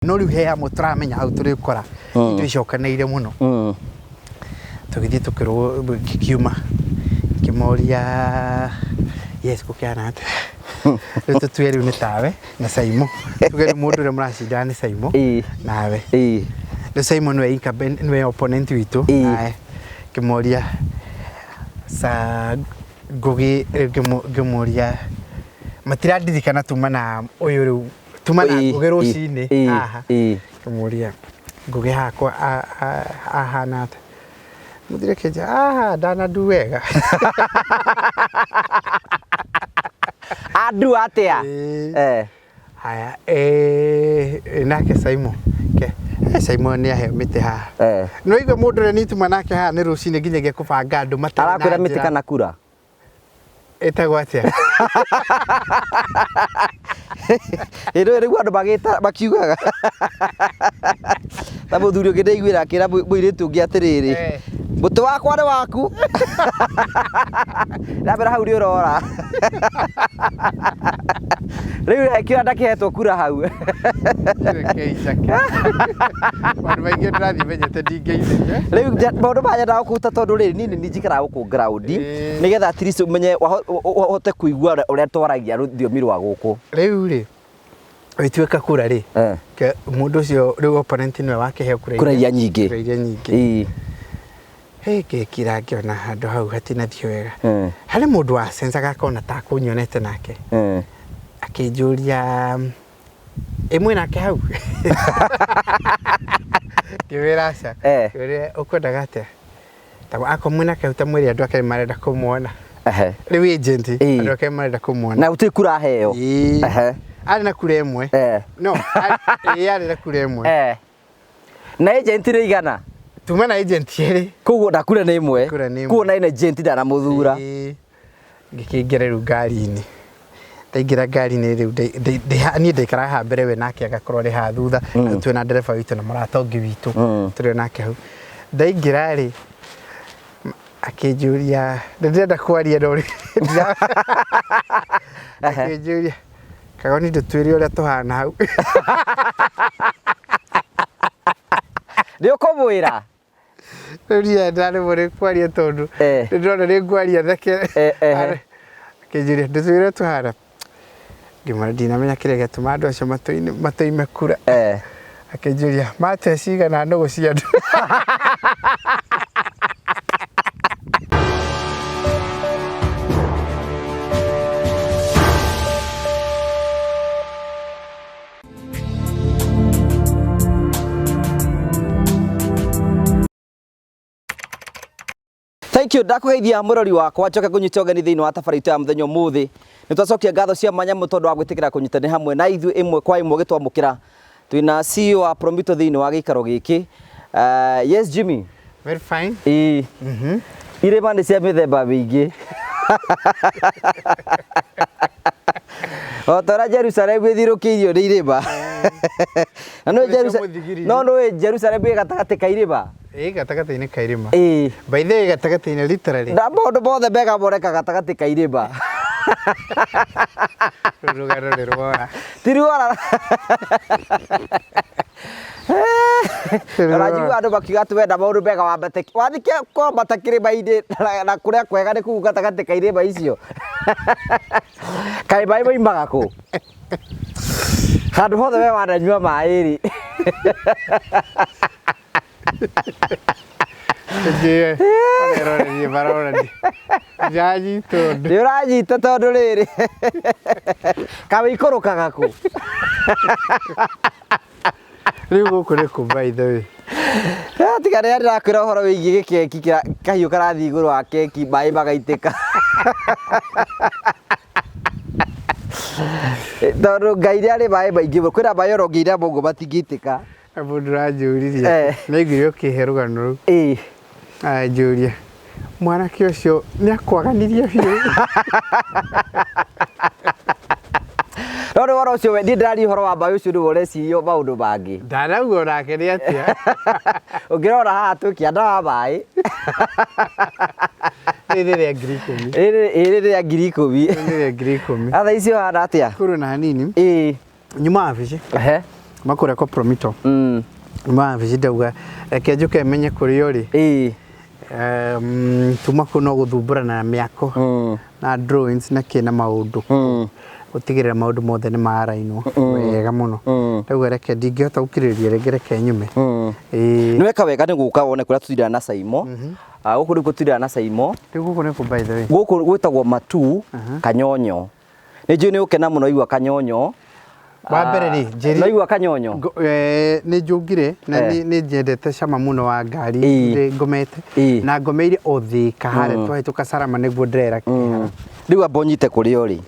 No rĩu he hamwe tũramenya hau tũrĩkora indo icokanĩire mũno. Tũgĩthiĩ tũkĩrwo, ngĩkiuma ngĩmoria, yes, gũkĩhana atĩa? Rĩu tũtue rĩu nĩ tawe na Saimo, tuge rĩu mũndũ ũrĩa mũracindana nĩ Saimo nawe. Rĩu Saimo nĩwe incumbent, nĩwe opponent witũ nawe. Ngĩmoria sa Ngũgĩ, ngĩmũria matirandirikana tuma na ũyũ rĩu tuma na Ngũgĩ rũcinĩ haha. Ngĩmũria Ngũgĩ hakwa ahana atĩa? Mũthuri akĩnjĩra haha ndanandu wega. Andu atĩa? Haya, nake Simon ke Simon nĩ aheo mĩtĩ haha. Nĩ waigua mũndũ ũrĩa niĩ tuma nake haha nĩ rũcinĩ nginyagia kũbanga andũ matarĩ na Arakwĩra mĩtĩ njĩra. kana kura? Ĩtagwo atĩa? Ĩ nĩũĩ rĩu andũ magĩta makiugaga ta mũthuri ũngĩ ndaiguĩra akĩra mũirĩtu ũngĩ atĩrĩrĩ, mũtĩ wakwa nĩ waku ndamera hau nĩ ũrora rĩu kĩo ndakĩhetwo kura hau. Rekei njake. Maũndũ maingĩ ndĩrathiĩ menyete ndingĩithĩria. Rĩu maũndũ maya nyendaga gũkũruta tondũ rĩrĩ niĩ nĩ niĩ njikaraga gũkũ ground nĩgetha at least ũmenye ũhote kũigua ũrĩa twaragia rũthiomi rwa gũkũ. Rĩu rĩ, ĩtuĩka kura rĩ, mũndũ ũcio rĩu opponent nĩwe wakĩheo kura Kura iria nyingĩ. Kura iria nyingĩ. Hĩ, ngĩkira ngĩona handũ hau hatinathiĩ wega. Harĩ mũndũ wacenjaga akona ta akũnyonete nake. Akĩnjũria, ĩ mwĩ nake hau? Ngĩmwĩra aca. Ngĩmwĩra ũkwendaga atĩa? Ta akorwo mwĩ nake hau ta mwĩre andũ ake nĩ marenda kũmuona. Rĩu agent, andũ ake nĩ marenda kũmuona. Na gũtirĩ kura aheo. Ĩĩ. Arĩ na kura ĩmwe. No, ĩĩ arĩ na kura ĩmwe. Na agent nĩ igana? Tuma na agent erĩ. Koguo na kura nĩ ĩmwe. Kura nĩ ĩmwe. Koguo na ĩna agent ndanamũthura. Ĩĩ. Ngĩkĩingĩra rĩu ngari-inĩ. Ndaingĩra ngari-inĩ rĩu niĩ ndaikaraga haha mbere we nake agakorwo arĩ haha thutha. Na twĩ na ndereba witũ na mũrata ũngĩ witũ. Tũrĩ o nake hau. Ndaingĩra rĩ, akĩnjũria, ndĩrenda kwaria no akĩnjũria, Kagoni ndũtwĩre ũrĩa tũhana hau. Nĩ ũkũmwĩra? Rĩu niĩ ndaremwo nĩ kwaria tondũ nĩ ndĩrona nĩ ngwaria theke. Akĩnjũria ndũtwĩre ũrĩa tũhana. Ngĩmwĩra ndinamenya kĩrĩa gĩatũma andũ acio matũime kura. Akĩnjũria mate cigana nũgũ cia andũ. Thank you ndakũgeithia mũrori wakwa njoke ngũnyite ũgeni thĩinĩ wa tabarĩra itũ ya mũthenya ũmũthĩ. Nĩ twacokia ngatho cia mwanya mũno tondũ wa gwĩtĩkĩra kũnyitanĩra hamwe na ithuĩ ĩmwe kwa ĩmwe ũgĩtwamũkĩra. Twĩna CEO wa Promito thĩinĩ wa gĩikaro gĩkĩ. Yes Jimmy. Very fine. Ĩĩ. Irĩma nĩ cia mĩthemba mĩingĩ. O ta ũrĩa Jerusalemu ĩthiũrũkĩirio nĩ irĩma. Na nĩũĩ Nĩ cia mũthigiri. No nĩũĩ Jerusalemu ĩ gatagatĩ ka irĩma? Ĩ gatagatĩ-inĩ ka irĩma. Ĩĩ. By the way gatagatĩ-inĩ literally. Na maũndũ mothe mega moneka gatagatĩ ka irĩma. Rũrũ rũgano nĩ rwora. Ti ruora. Ona njiguaga andũ makiuga atĩ wenda maũndũ mega wambate wathiĩ kwambata kĩrĩma-inĩ na kũrĩa kwega nĩ kũu gatagatĩ ka irĩma icio. Kaĩ maĩ maumaga kũ? Handũ hothe we wananyua maĩ rĩ. Njĩe, arerorerie marora ndĩranyita ũndũ. Nĩ ũranyita tondũ rĩrĩ kaĩ wĩikũrũkaga kũ? Rĩu gũkũ nĩ kũ by the way? Tiga rĩrĩa ndĩrakwĩra ũhoro wĩgiĩ gĩkeki kahiũ karathiĩ igũrũ wa keki maĩ magaitĩka. Tondũ Ngai nĩ arĩ maĩ maingĩ mũno, kwĩna maĩ ona ũngĩinama ũguo matingĩitĩka. Na mũndũ ũranjũririe nĩaiguire ũkĩhe rũgano rũu aranjũria mwanake ũcio nĩ akwaganirie biũ. No nĩ ũhoro ũcio we niĩ ndĩraria ũhoro wa maĩ ũcio nĩwe ũreciria maũndũ mangĩ. Ndanauga onake nĩ atĩa. Ũngĩrora haha twĩ kĩanda wa maĩ. Rĩrĩ rĩa 10,000. Rĩrĩ rĩa 10,000. Rĩrĩ rĩa 10,000. Thaa ici ũhana atĩa? Kũrũ na hanini. Nyuma wabici. Kuma kũrĩa kwa Promito. Kuma wabici ndauga reke njũke menye kũrĩa ũrĩ. Tuma kũu no gũthumbũrana na mĩako na drawings na kĩ na maũndũ gũtigĩrĩra maũndũ mothe nĩ marainwo wega mũno. Ndauga reke ndingĩhota gũkirĩrĩria rĩngĩ, reke nyume. Ĩĩ. Nĩ weka wega nĩ gũka wone kũrĩa tũtindaga na Saimo. Ah, gũkũ nĩkuo tũtindaga na Saimo. Rĩu gũkũ nĩ kũ, by the way? Gũkũ gwĩtagwo Matu Kanyonyo. Nĩ njũĩ nĩ ũkena mũno igua Kanyonyo. Wa mbere rĩ, njĩri- No igua Kanyonyo. Nĩ njũngire na nĩ nyendete cama mũno wa ngari ndĩ ngomete na ngomeire o Thĩka harĩa twahĩtũka Salama nĩguo ndĩrera kĩhara. Rĩu amba ũnyite kũrĩa ũrĩ.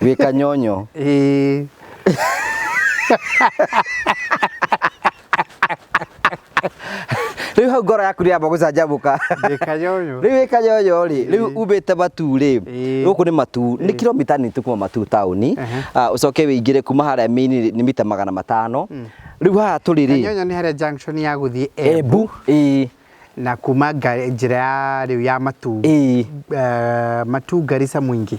Wĩ Kanyonyo. Ĩĩ. Rĩu hau ngoro yaku nĩ yamba gũcanjamũka. Ndĩ Kanyonyo. Rĩu wĩ Kanyonyo rĩ, rĩu umĩte Matu rĩ, gũkũ nĩ Matu, nĩ kilomita nini tu kuma Matu taũni. Ah, ũcoke wĩingĩre kuma harĩa main nĩ mita 500. Rĩu haha tũrĩ rĩ, Kanyonyo nĩ harĩa junction ya gũthiĩ Embu Embu, ĩĩ, na kuma njĩra ya rĩu ya Matu, Matu Garissa Mwingi.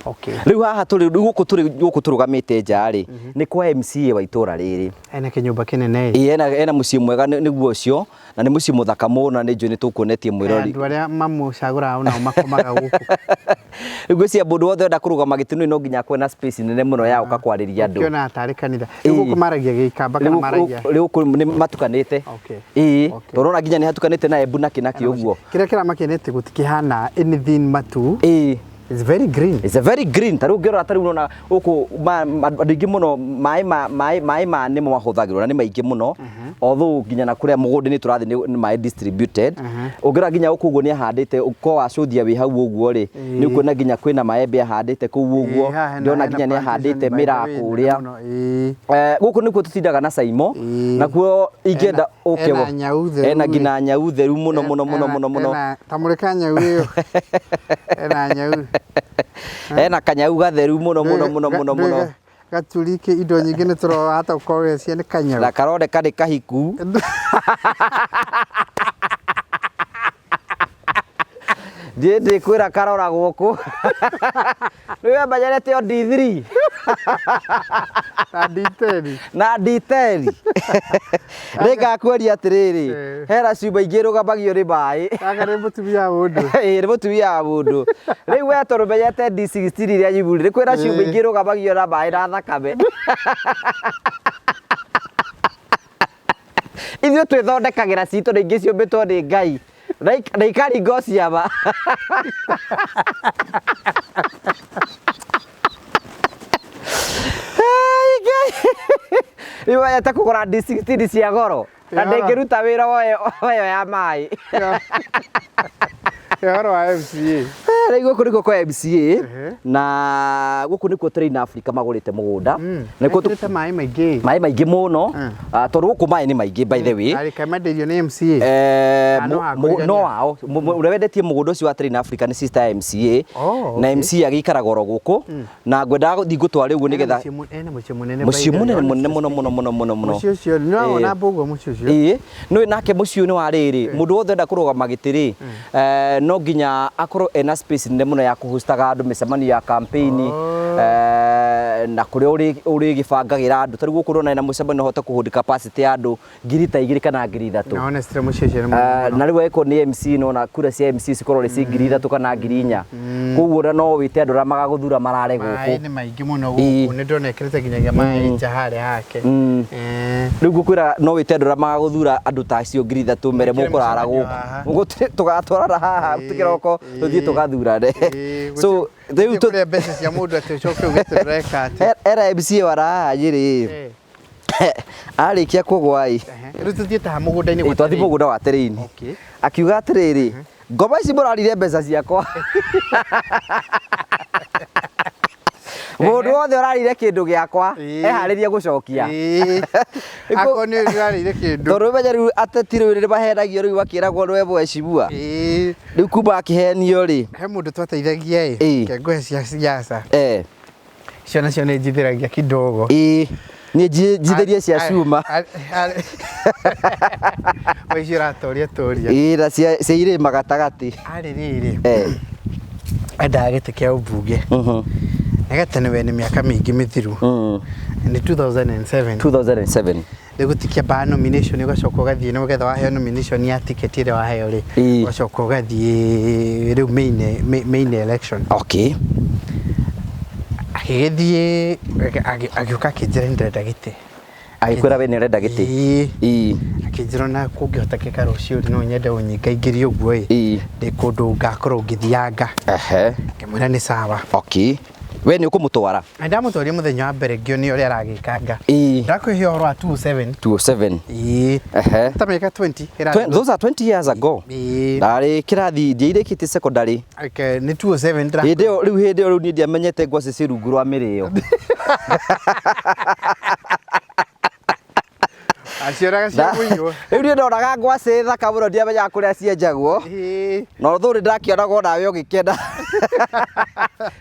Okay. Rĩu haha tũrĩ, rĩu gũkũ tũrĩ, gũkũ tũrũgamĩte nja rĩ, nĩ kwa MCA wa itũra rĩrĩ. Ena kĩnyũmba kĩnene ĩ. Ĩĩ, ena mũciĩ mwega nĩguo ũcio, na nĩ mũciĩ mũthaka mũno na nĩ njũĩ nĩ tũkuonetie mwĩrori. Andũ arĩa mamũcagũraga onao makomaga gũkũ. Rĩu ngwĩciria mũndũ wothe ũrenda kũrũgama gĩtĩ-inĩ no nginya akorwo na space nene mũno ya gũka kwarĩria andũ. Ũkĩona tarĩ kanitha. Rĩu gũkũ maragia Gĩikamba kana Rĩu maragia? Rĩu gũkũ nĩ matukanĩte. Okay. Ĩĩ, Okay. tondũ ũrona nginya nĩ hatukanĩte na Embu na kĩ na kĩ ũguo. Kĩrĩa kĩramakia nĩ atĩ gũtikĩhana anything Matu. It's very green. It's a very green. Ta rĩu ũngĩrora ta rĩu ũrona gũkũ andũ aingĩ mũno maĩ ma maĩ maĩ ma nĩmo mahũthagĩrwo na nĩ maingĩ mũno. Although nginya na kũrĩa mũgũnda-inĩ tũrathiĩ nĩ maĩ distributed. Ũngĩrora nginya gũkũ ũguo nĩ ahandĩte ko wacũthia wĩ hau ũguo rĩ, nĩ ũkuona nginya kwĩna maembe ahandĩte kũu ũguo. Ĩĩ, haha hena- Ndĩrona hena nginya nĩ plantation ahandĩte by the way mĩraa nene kũrĩa. mũno, ĩĩ. Gũkũ nĩkuo tũtindaga na Saimo. Nakuo ingĩenda ũke Ena nyau theru ena ĩ. nginya nyau theru mũno mũno mũno mũno mũno. Ta mũreka nyau ĩyo. Ena nyau. Ena kanyau gatheru mũno mũno mũno mũno mũno. Gaturike indo nyingĩ nĩ tũrahota gũkorwo cia nĩ kanyau. Na karoneka nĩ kahiku. Ndiĩ ndĩkwĩra karora gũkũ. Nĩ wamenyerete o D3 Na D10. Na D10. Nĩngakuonia atĩrĩrĩ, hena ciuma ingĩ irũgamagio nĩ maĩ. Gaka nĩ mũtumia wa mũndũ. Ĩĩ nĩ mũtumia wa mũndũ. Rĩu we tondũ menyete D16 iria nyumu rĩ, nĩ kwĩna ciuma ingĩ irũgamagio na maĩ na thakame. Ithuĩ twĩthondekagĩra citũ na ingĩ ciũmbĩtwo nĩ Ngai na ikaringwo ciama. Rĩu wendete kũgũra D16 cia goro na ndĩngĩruta wĩra woyo ya maĩ. Ũhoro wa MCA. Rĩu gũkũ nĩkuo kwa MCA na gũkũ nĩkuo Train Africa magũrĩte mũgũnda. Nĩkuo Mekĩrĩte maĩ maingĩ. Maĩ maingĩ mũno. Tondũ gũkũ maĩ nĩ maingĩ by the way. Arĩ kamendeirio nĩ MCA. Kana no hakũigania? No wao ũrĩa wendetie mũgũnda ũcio wa Train Africa nĩ sister ya MCA. Oh, Na okay. MCA agĩikaraga oro gũkũ na ngwendaga gũthiĩ ngũtware ũguo nĩgetha Ena mũciĩ mũnene by mũciĩ the way, mũnene honestly mũnene mũno mũno mũno mũno mũno. Mũciĩ ũcio nĩ wawona mbũguo mũciĩ ũcio. Ĩĩ, nĩũĩ nake mũciĩ ũyũ nĩ wa rĩrĩ, mũndũ wothe enda kũrũgama gĩtĩ rĩ, no nginya akorwo ena space nene mũno ya kũhostaga andũ mĩcemanio ya campaign, na kũrĩa ũrĩgĩbangagĩra andũ. Ta rĩu gũkũ ũrona ena mũcemanio no ũhote kũ hold capacity ya andũ 2000 kana 3000. Na honestly mũciĩ ũcio nĩ mũnene mũno. Na rĩu angĩkorwo nĩ MC nona kura cia MC cikorwo rĩ ci 3000 kana 4000. Koguo ona no wĩte andũ arĩa magagũthura marare gũkũ. Maĩ nĩ maingĩ mũno gũkũ, nĩ ndĩrona ekĩrĩte nginyagia maĩ nja harĩa hake. Rĩu ngũkwĩra no wĩte andũ arĩa magagũthura andũ ta acio 3000 mere Mwĩkĩre mũkũrara mũcemanio gũkũ. haha. Tũgatwarana haha kĩroko tũthiĩ tũgathurane. So rĩu tũrĩa mbeca cia mũndũ atĩ ũcoke uge atĩ ndũreka atĩ. Era MCA wa raha Nyĩrĩ. Arĩkia kũgwa ĩ. Rĩu tũthiĩte ha mũgũnda-inĩ gwa Twathiĩ terrain. mũgũnda wa terrain. Okay. Akiuga atĩrĩrĩ, ngoma ici mũrarire mbeca ciakwa. Mũndũ wothe ũrarire kĩndũ gĩakwa eharĩrie gũcokia. Akorwo nĩ ũrarĩire kĩndũ. Tondũ ũmenye rĩu ateti rĩu nĩ mahenagio rĩu makĩragwo nĩwe mheshimiwa. Rĩu kuma akĩhenio rĩ. He mũndũ twateithagia ĩ, reke ngũhe cia siasa. Icio nacio nĩ njithĩragia kidogo. Ĩĩ. Niĩ njithĩrie cia cuma. We icio ũratoria toria. Ĩĩ na cia irĩma gatagatĩ. Arĩ rĩrĩ. Endaga gĩtĩ kĩa ũmbunge. Nĩ gatene we nĩ mĩaka mĩingĩ mĩthiru. Nĩ 2007. 2007. Rĩu gũtikĩambaga nomination, ũgacoka ũgathiĩ nĩgetha waheo nomination ya ticket ĩrĩa waheo rĩ, ũgacoka ũgathiĩ rĩu main election. Agĩgĩthiĩ agĩũka akĩnjĩra nĩ ndĩrenda gĩtĩ. Agĩkwĩra we nĩ ũrenda gĩtĩ? Ĩĩ. Akĩnjĩra ona kũngĩhotekeka rũciũ rĩ, no nyende ũnyingaingĩrie ũguo ĩ, ndĩ kũndũ ngakorwo ngĩthianga. Ngĩmwĩra nĩ sawa. We nĩ ũkũmũtwara? Na ndamũtwarire mũthenya wa mbere ngĩonia ũrĩa aragĩkanga. Ndakũhe ũhoro wa 207. 207. Ĩĩ. Ta mĩaka 20 ĩrathiĩ. Those are 20 years ago. Ĩĩ. Ndarĩ kĩrathi ndiairĩkĩtie secondary. Okay, nĩ 207 ndĩra. Hĩndĩ ĩyo rĩu, hĩndĩ ĩyo rĩu niĩ ndiamenyete ngwacĩ ciĩ rungu rwa mĩrĩo. Acioraga cia mũiywo. Rĩu niĩ ndonaga ngwacĩ thaka mũno, ndiamenyaga kũrĩa cienjagwo. No thũrĩ ndakĩonagwo nawe ũgĩkena.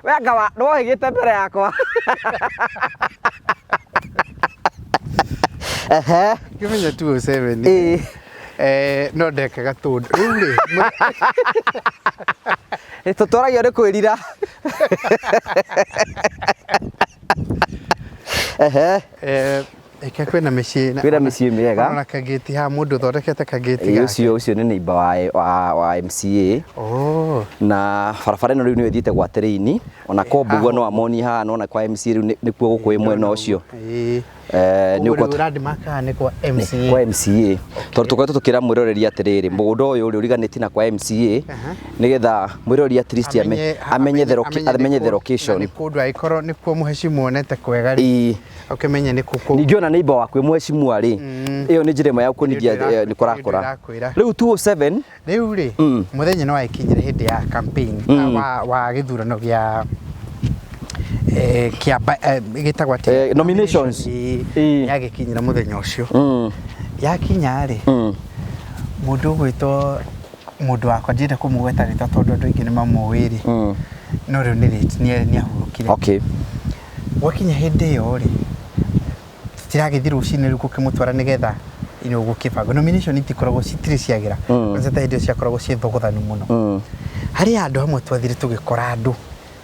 We anga nĩwohĩgĩte mbere yakwa. Ehe. Ngĩmenya 207. No ndekaga tũndũ. Rĩu rĩ, Tũtwaragio nĩ kwĩrira. Ehe. Ĩke kwĩna mĩciĩ. Kwĩna mĩciĩ mĩega. Ona kagĩti haha, mũndũ ũthondekete kagĩti Ĩĩ, gake. Ũcio nĩ neighbor wa MCA. Na barabara ĩno rĩu nĩyo ĩthiĩte gwa Tereini, ona Kombo ũguo no amonie haha, nona kwa MCA rĩu nĩkuo gũkũ ĩ mwena ũcio. Nĩ Ũguo rĩu ũkũhota landmark haha nĩ kwa MCA. Kwa MCA, tondũ tũkoretwo tũkĩra mwĩroreri atĩrĩrĩ, mũgũnda ũyũ ũrĩ ũriganĩtie na kwa MCA, nĩgetha mwĩroreri at least amenye the location. Nĩ kũndũ angĩkorwo nĩkuo mũhecimu onete kwega rĩ, ũkĩmenye nĩ kũ kũu. Ningĩ ona neighbor waku ĩ mũhecimua rĩ, ĩyo nĩ njĩra ĩmwe ya kuonithia Nĩ ũndũ nĩ kũrakũra. ĩrakwĩra. Rĩu 207. Rĩu rĩ, mũthenya nĩ wagĩkinyire hĩndĩ ya campaign, wa gĩthurano gĩa kĩa gĩtagwo atĩa? Nominations. Ĩĩ, yagĩkinyĩra mũthenya ũcio. Yakinya rĩ, mũndũ ũgwĩtwo mũndũ wakwa, ndienda kũmũgweta rĩtwa tondũ andũ aingĩ nĩ mamũĩ rĩ, no rĩu nĩ late, nĩ ahurũkire. Gwakinya hĩndĩ ĩyo rĩ, tũtiragĩthiĩ rũcinĩ rĩu gũkĩmũtwara nĩgetha gũkĩbangwo. Nomination itikoragwo citirĩ ciagĩra. Kwanza ta hĩndĩ ĩyo ciakoragwo ciĩ thogothanu mũno. Harĩ handũ hamwe twathire tũgĩkora andũ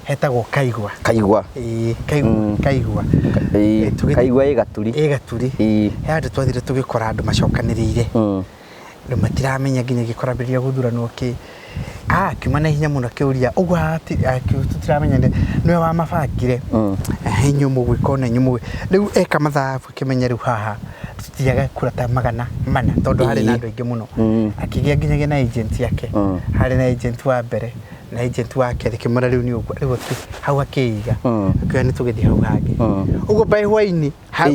hetagwo Kaigwa. Kaigwa. Ĩĩ, Kaigwa, Kaigwa. Kaigwa ĩ Gaturi. Ĩ Gaturi. He handũ twathire tũgĩkora andũ macokanĩrĩire. Rĩu matiramenya nginya gĩkorambĩrĩria gũthuranwo kĩ. Akiuma na ihenya mũno akĩũria ũguo tũtiramenya nĩwe wamabangire. Ehe, inyuĩ mũgwĩka ũna, inyuĩ mũgwĩka. Rĩu eka mathabu akĩmenya rĩu haha tũtithiaga kura ta 400 tondũ harĩ na andũ aingĩ mũno. Akĩgĩa nginyagia na agent yake. Harĩ na agent wa mbere na agent wa kerĩ, kĩmwĩra rĩu nĩ ũguo. Rĩu hau akĩiga. Akiuga nĩ tũgĩthiĩ hau hangĩ. Ũguo by hwainĩ,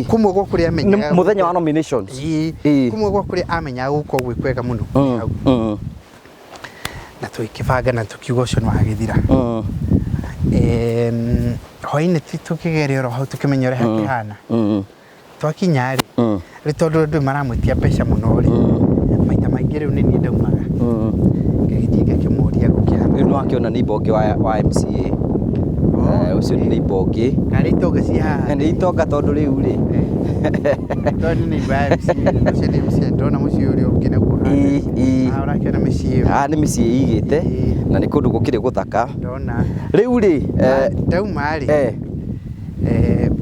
kumwe gwa kũrĩa amenyaga Nĩ mũthenya wa nominations. Ĩĩ. Kumwe gwa kũrĩa amenyaga gũkorwo gwĩ kwega mũno. Hau. Na tũgĩkĩbanga na tũkiuga ũcio nĩ wagĩthira. Hwainĩ ti tũkĩgeria oro hau tũkĩmenya ũrĩa hakĩhana. Twakinya rĩ, rĩu tondũ andũ maramwĩtia mbeca mũno rĩ, maita maingĩ rĩu nĩ niĩ ndaumaga. Ngagĩthiĩ ngakĩmũria gũkĩhana. Rĩu nĩwakĩona neighbor ũngĩ wa MCA. Ũcio nĩ neighbor ũngĩ. Karĩ itonga ciĩ haha? Nĩ itonga tondũ rĩu rĩ. Tondũ nĩ neighbor ya MCA, ũcio nĩ MCA, ndĩrona mũciĩ ũrĩa ũngĩ naguo haha. Haha ũrakĩona mĩciĩ ĩyo. Haha nĩ mĩciĩ ĩigĩte, na nĩ kũndũ gũkĩrĩ gũthaka. Ndona. Rĩu rĩ, Ndauma rĩ,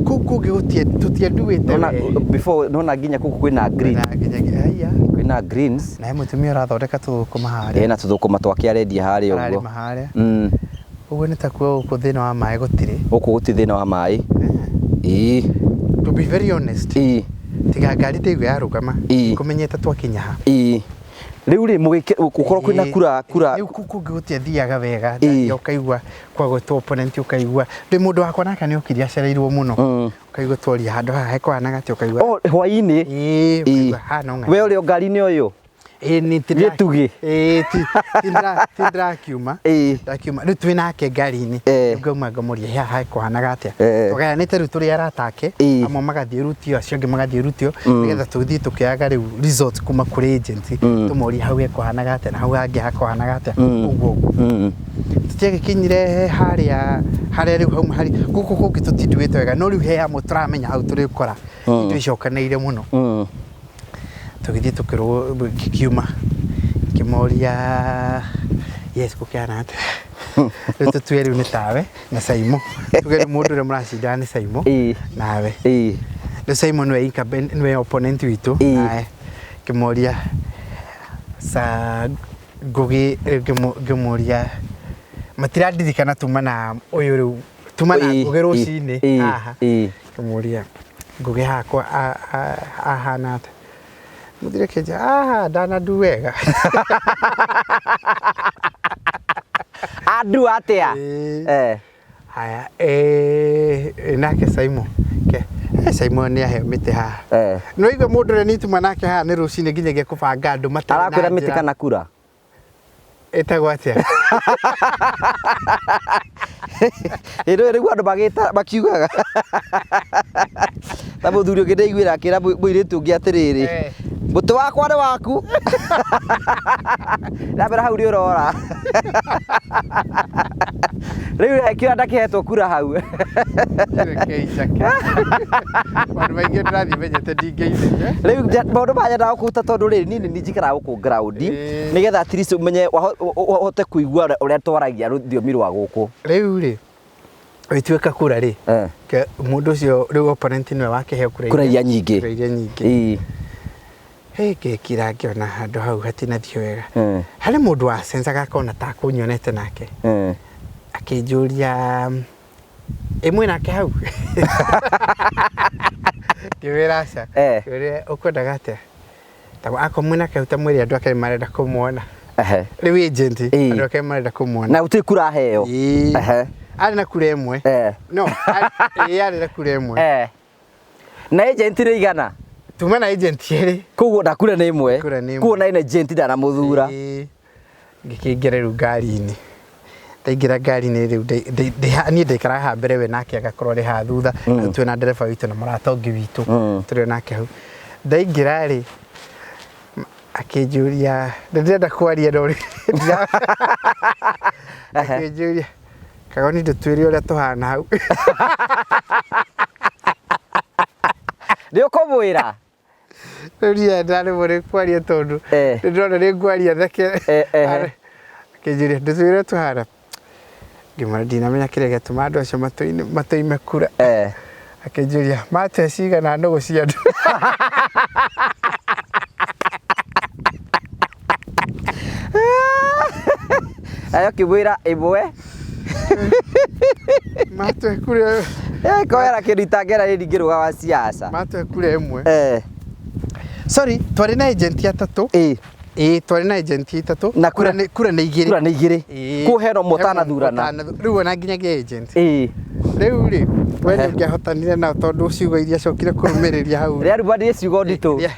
kũu kũngĩ tũtienduĩte Nona, we. before nona nginya gũkũ kwĩna green. Kwĩna nginyagia, haiya. Kwĩna greens. Na he mũtumia ũrathondeka tũthũkũma harĩa. Na tũthũkũma twake arendia harĩa ũguo. Ararĩma harĩa. Ũguo nĩ ta kuo gũkũ thĩna wa maĩ gũtirĩ. Gũkũ gũtirĩ thĩna wa maĩ. To be very honest, tiga ngari ndĩigua yarũgama, kũmenyete twakinya ha. Rĩu rĩ, gũkorwo kwĩna kura, kura. Rĩu kũu kũngĩ gũtiathiaga wega, ndathiĩ ũkaigua kwagwetwo opponent ũkaigua. Rĩu mũndũ wakwa nake nĩ okire acereirwo mũno. Ũkaigua twaria handũ haha hekũhanaga atĩa ũkaigua. Oh, hwainĩ? Ĩĩ, ũkaigua haha no ng'ania. We ũrĩ o ngari-inĩ ũyũ? Ĩĩ, nĩ ti Gĩtugĩ? Ĩĩ, ti ndĩrakiuma. Ndakiuma. Rĩu twĩ nake ngari-inĩ. Rĩu ngauma ngamũria, haha hekũhanaga atĩa? Tũgayanĩte rĩu tũrĩ arata ake, amwe magathiĩ route ĩyo, acio angĩ magathiĩ route ĩyo, nĩgetha tũthiĩ tũkĩoyaga rĩu results kuma kũrĩ agent, tũmorie hau hekũhanaga atĩa na hau hangĩ hakũhanaga atĩa, ũguo ũguo. Tũtiagĩkinyire harĩa, harĩa rĩu hauma harĩ, gũkũ kũngĩ tũtinduĩte wega, no rĩu he hamwe tũramenya hau tũrĩkora, indo icokanĩrĩire mũno. Tũgĩthiĩ tũkĩrwo, ngĩkiuma, ngĩmoria yes gũkĩhana atĩa? Rĩu tũtue rĩu nĩ tawe na Saimo. Tuge rĩu mũndũ ũrĩa mũracindana nĩ Saimo nawe. Rĩu Simon nĩwe incumbent, nĩwe opponent witũ. Ĩĩ. Aya, ngĩmũria sa Ngũgĩ, rĩu ngĩmũria matirandirikana tuma na ũyũ rĩu tuma na Ngũgĩ rũcinĩ haha. Ngĩmũria Ngũgĩ hakwa ahana atĩa? Mũthire kĩnja aha ndanandu wega. Andu atĩa? Ĩĩ. Eh. Haya, nake Simon ke Simon nĩ aheo mĩtĩ haha. Eh. No igua mũndũ ũrĩa nituma nake haha nĩ rũcinĩ nginyagia kũbanga andũ matarĩ na Arakwĩra mĩtĩ njĩra. kana kura? Ĩtagwo atĩa? Ĩ nĩũĩ rĩu andũ magĩta makiugaga ta mũthuri ũngĩ ndaiguĩra akĩra mũirĩtu ũngĩ atĩrĩrĩ, Eh. mũtĩ wakwa nĩ waku ndamera hau nĩ ũrora rĩu kĩo ndakĩhetwo kura hau. Rekei njake. Maũndũ maingĩ ndĩrathiĩ menyete ndingĩithĩria. Rĩu maũndũ maya nyendaga gũkũruta tondũ rĩrĩ niĩ nĩ niĩ njikaraga gũkũ ground Ĩĩ. nĩgetha at least ũmenye ũhote kũigua ũrĩa twaragia rũthiomi rwa gũkũ. Rĩu rĩ ĩtuĩka kura rĩ Eh. Mũndũ ũcio rĩu opponent nĩwe wakĩheo kura Kura iria nyingĩ. Kura iria nyingĩ. Ĩĩ. Hey, ngĩkira ngĩona handũ hau hatinathiĩ wega. Eh. Harĩ mũndũ wacenjaga akona ta akũnyonete nake. Eh. Akĩnjũria ĩ mwĩ nake hau? Ngĩmwĩra aca. Eh. Ngĩmwĩra ũkwendaga atĩa? Ta akorwo mwĩ nake hau ta mwĩre andũ ake marenda kũmuona. Ehe. Rĩu agent Ĩĩ. andũ ake marenda kũmuona. Na gũtirĩ kura aheo. Ĩĩ. Ehe. Arĩ na kura ĩmwe. Eh. No, ĩĩ arĩ na kura ĩmwe. Eh. Na agent nĩ igana? Tuma na agent erĩ. Koguo na kura nĩ ĩmwe. Kura nĩ ĩmwe. Koguo na ĩna agent ndanamuthura. Ĩĩ. Ngĩkĩingĩra rĩu ngari-inĩ. Ndaingĩra ngari-inĩ rĩu niĩ ndaikaraga haha mbere we nake agakorwo arĩ haha thutha. Mm. Twĩna ndereba witũ na mũrata ũngĩ witũ. Mm. Tũrĩ o nake hau. Ndaingĩra rĩ akĩnjũria ndĩrenda kwaria no akĩnjũria Kagoni ndũtwĩre ũrĩa tũhana hau. Nĩ ũkũmwĩra? Rĩu niĩ ndaremwo nĩ kwaria tondũ Eh. nĩ ndĩrona nĩ ngwaria theke. Eh, eh. Akĩnjũria ndũtwĩre ũrĩa tũhana. Ngĩmwĩra ndinamenya kĩrĩa gĩatũma andũ acio matũime kura. Eh. Akĩnjũria mate cigana nũgũ cia andũ. Nayo ũkĩmwĩra ĩmwe. Matwe kura. Eh, koera kĩndũ itangĩera nĩ ndingĩrũga wa siasa. Matwe kura ĩmwe. Eh. Sorry, twarĩ na agent atatũ. Ĩĩ. Ĩĩ, twarĩ na agent atatũ. Na kura kura nĩ igĩrĩ. Kura nĩ igĩrĩ. Ĩĩ. Kũu hena ũmwe ũtanathurana. Rĩu ona nginyagia agent. Ĩĩ. Rĩu rĩ, we nĩ ũngĩahotanire nao tondũ ciugo iria cokire kũrũmĩrĩria hau. Rĩa rubandire ciugo nditũ.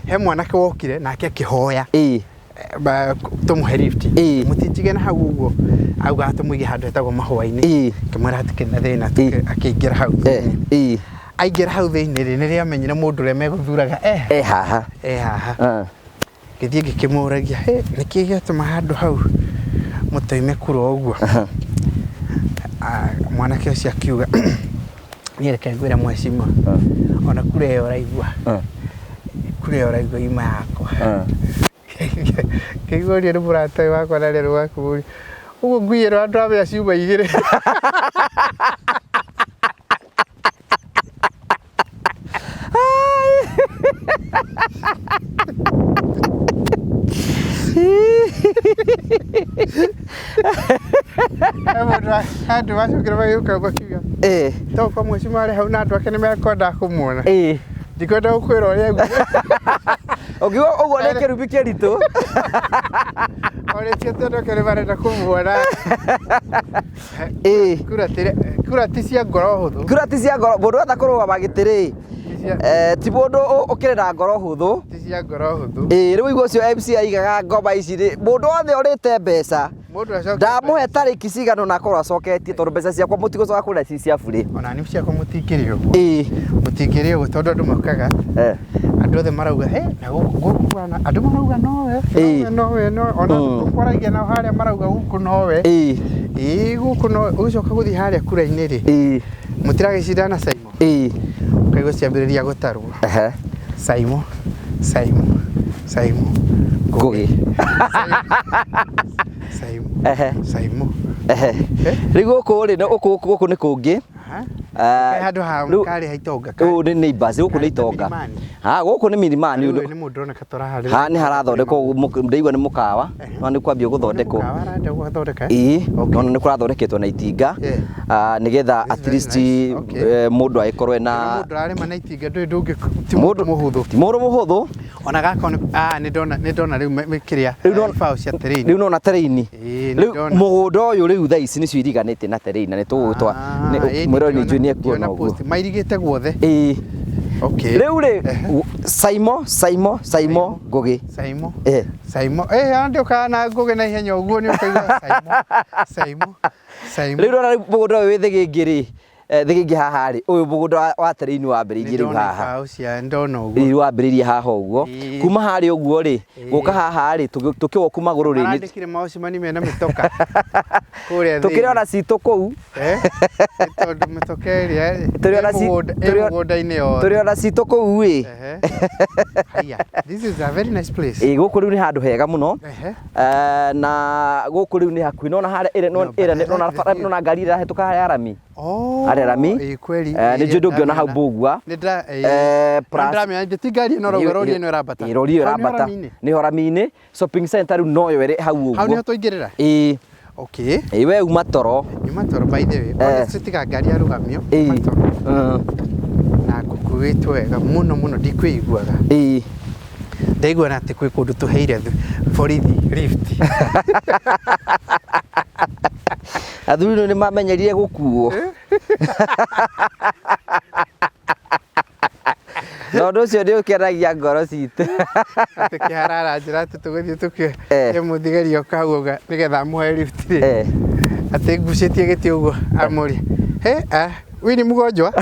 He mwanake wokire nake akĩhoya. Ĩĩ. Tũmũhe lift. Ĩĩ. Mũtinjige na hau ũguo. Auga tũmũige handũ hetagwo mahũa-inĩ. Ĩĩ. Ngĩmwĩra hatikĩrĩ na thĩna akĩingĩra hau Eh. thĩinĩ. Ĩĩ. Aingĩra hau thĩinĩ rĩ, nĩrĩo amenyire mũndũ ũrĩa megũthuraga Eh haha. eh haha. Ah. Ngĩthiĩ ngĩkĩmũragia, "Hĩ, nĩkĩĩ gĩatũma handũ hau mũtũime kura ũguo?" Mwanake ũcio akiuga, niĩ reke ngwĩre mheshimiwa, ona kura ĩyo ũraigua, kura ĩyo ũraigua yuma yakwa. Ngĩigua ũrĩa nĩ mũrata ũyũ wakwa na rĩrĩ wakũria, ũguo ngui ĩno andũ amenya ciuma igĩrĩ. He mũndũ andũ macokire magĩũka makiuga, Eh. to kwa mheshimiwa arĩ hau na andũ ake nĩ mekwendaga kũmuona. Ĩĩ. Ndikwenda gũkwĩra ũrĩa augire. Ũngiuga ũguo nĩ kĩrumi kĩritũ. Orĩtie atĩ andũ ake nĩ marenda kũmuona. Ĩĩ. Kura ti cia ngoro hũthũ. Kura ti cia ngoro, mũndũ wothe kũrũgama gĩtĩ rĩ, ti mũndũ ũkĩrĩ na ngoro hũthũ. Ti cia ngoro hũthũ. Ĩĩ, rĩu ũguo ũcio MC aigaga ngoma ici rĩ, mũndũ wothe ũrĩte mbeca, Mũndũ acoke ndamũhe tarĩki cigana ũna akorwo acoketie tondũ mbeca ciakwa mũtigũcoka kũrĩa ci cia burĩ. Ona niĩ ciakwa mũtingĩrĩ ũguo. Ĩĩ. Mũtingĩrĩ ũguo tondũ andũ mokaga. Eh. Andũ othe marauga, "He, na gũkũ bwana, andũ marauga nowe, Ĩĩ. nowe, nowe, ona Mm. tũkwaragia nao harĩa marauga gũkũ nowe." Ĩĩ. Ĩĩ, gũkũ nowe, ũgĩcoka gũthiĩ harĩa kura-inĩ rĩ. Ĩĩ. Mũtiragĩcindana na Simon. Ĩĩ. Ũkaigua ciambĩrĩria gũtarwo. Ehe. Simon, Simon, Simon, Ngũgĩ. Simon, Ehe. Simon. Ehe. Eh? Rĩu gũkũ rĩ, gũkũ nĩ kũngĩ. Aha. Kaĩ handũ ha Rĩu- karĩ ha itonga Ũyũ nĩ neighbors, gũkũ nĩ Karĩ ta itonga. Milimani. Ha, gũkũ nĩ Milimani. Rĩu nĩ mũndũ ũroneka tũraharĩrĩria. Ha, nĩ harathondekwo, ndĩraigua nĩ mũkawa, no nĩ kwambia gũthondekwo. Mũkawa arenda gũthondeka. Ĩĩ, Okay. no nĩ kũrathondeketwo na itinga Yeah. Nĩgetha This is at very least nice. Okay. Mũndũ agĩkorwo ena Mũndũ ararĩma na itinga ndũĩ ndũngĩ ti mũndũ mũhũthũ. Ti mũndũ mũhũthũ. Ona gaka nĩ ah nĩ ndona nĩ ndona rĩu kĩrĩa Rĩu ndona- ibaũ cia terrain. Rĩu nona terrain. Ĩĩ, nĩ Rĩu ndona. mũgũnda ũyũ rĩu thaa ici nĩcio iriganĩtie na terrain na nĩ tũgũgĩtwa Ah, ĩĩ, mwĩrori nĩ ndĩrona- njũĩ nĩ ekuona ndĩrona ũguo. post. Mairigĩte guothe. Ĩĩ. Okay. Rĩu rĩ Saimo Saimo Saimo Ngũgĩ. Saimo. Eh. Saimo. Eh, ona ndĩũkaga na ngũgĩ na ihenya ũguo nĩ ũkaigua Saimo. Saimo. Saimo. Rĩu ndona rĩu mũgũnda ũyũ wĩ thĩgĩngĩ rĩ, thĩgĩngĩ haha rĩ, ũyũ mũgũnda wa terrain wambĩrĩirie rĩu Nĩndona haha. ibaũ cia ndona ũguo. Rĩu wambĩrĩirie haha ũguo. Ĩĩ. Kuma harĩa ũguo rĩ, gũka haha rĩ, tũkĩwoku magũrũ rĩ, Marandĩkire maũcemani mena mĩtoka. Kũrĩa thĩinĩ. Tũkĩrĩ ona citũ kũu. Eh? Nĩ tondũ mĩtoka ĩrĩa Tũrĩ ona ĩ mũgũnda ĩ mũgũnda-inĩ yothe. Tũrĩ ona citũ kũu ĩ. Ehe. Haya, this is a very nice place. Ĩ, gũkũ rĩu nĩ handũ hega mũno. Ehe. Na gũkũ rĩu nĩ hakuhĩ nona harĩa ĩrĩa No, but ĩrĩa I like nona the bara view. nona ngari ĩrĩa ĩrahĩtũka harĩa rami. Oh, Harĩa rami. ĩ kweli. Nĩ njũĩ ndũngĩona hau Mbũgua. Nĩ ndĩra Plus- ndĩramenya ti ngari ĩno rauga rori ĩno ĩrambata. Ĩ, rori ĩyo Hau nĩho ĩrambata. rami-inĩ? Nĩho rami-inĩ. Shopping center rĩu noyo ĩrĩ hau Hau nĩho ũguo. twaingĩrĩra? Ĩ. Okay. Ĩ, we uma toro. Nyuma toro by the way. Honestly tiga ngari yarũgamio. Ĩ. Nyuma toro. Na ngũkuĩtwo wega mũno mũno ndikwĩiguaga. Ĩ. Ndaigua na atĩ kwĩ kũndũ tũheire borithi lift. Athuri rĩu nĩ mamenyerire gũkuo. Na ũndũ ũcio nĩ ũkenagia ngoro citũ. Atĩ kĩhara aranjĩra atĩ tũgũthiĩ tũkĩ Eh. mũthigari oka hau ũguo nĩgetha amũhe lift rĩ. Atĩ ngucĩtie gĩtĩ ũguo amũrie. He, ah, huyu ni mgonjwa?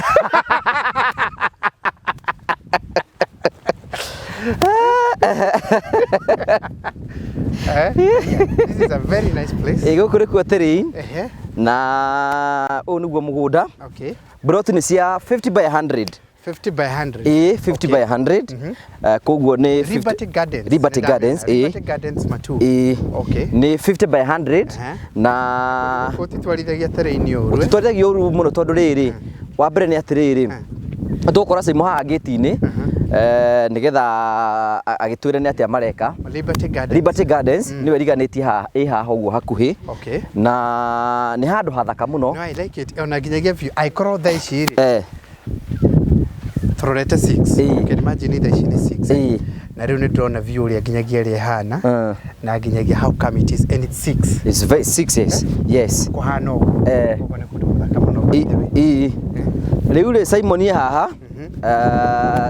Eh? This is a very nice place. Ĩ, gũkũ nĩkuo terrain. Ehe. Na ũyũ nĩguo mũgũnda. Okay. Plot nĩ cia 50 by 100. 50 by 100. Ĩ, 50 Okay. by 100. Koguo nĩ 50 Liberty Gardens. Liberty Nĩndamenya. Gardens, ĩ. Liberty Gardens Matuu. Ĩ. Okay. Nĩ 50 by 100 Aha. na Gũtitwarithagia terrain ũru. eh? tũtwarithagia ũru mũno tondũ rĩrĩ wa mbere nĩ atĩrĩrĩ tũgũkora Saimo haha gĩti-inĩ nĩgetha agĩtwĩre nĩ atĩa mareka. Liberty Gardens. Liberty Gardens nĩwe ĩriganĩtie haha, ĩ haha ũguo hakuhĩ Okay. na nĩ handũ hathaka mũno. No, I like it. Ona nginyagia view. Angĩkorwo thaa ici rĩ tũrorete 6. Ĩĩ. You can imagine thaa ici nĩ 6. Ĩĩ. Na rĩu nĩ ndĩrona view ũrĩa nginyagia ĩrĩa ĩhana na nginyagia how come it is and it's 6. It's very six, yes. Kũhana ũguo. Gũkũ nĩ kũndũ gũthaka mũno by the way. Ĩ. Rĩu rĩ Simon e haha,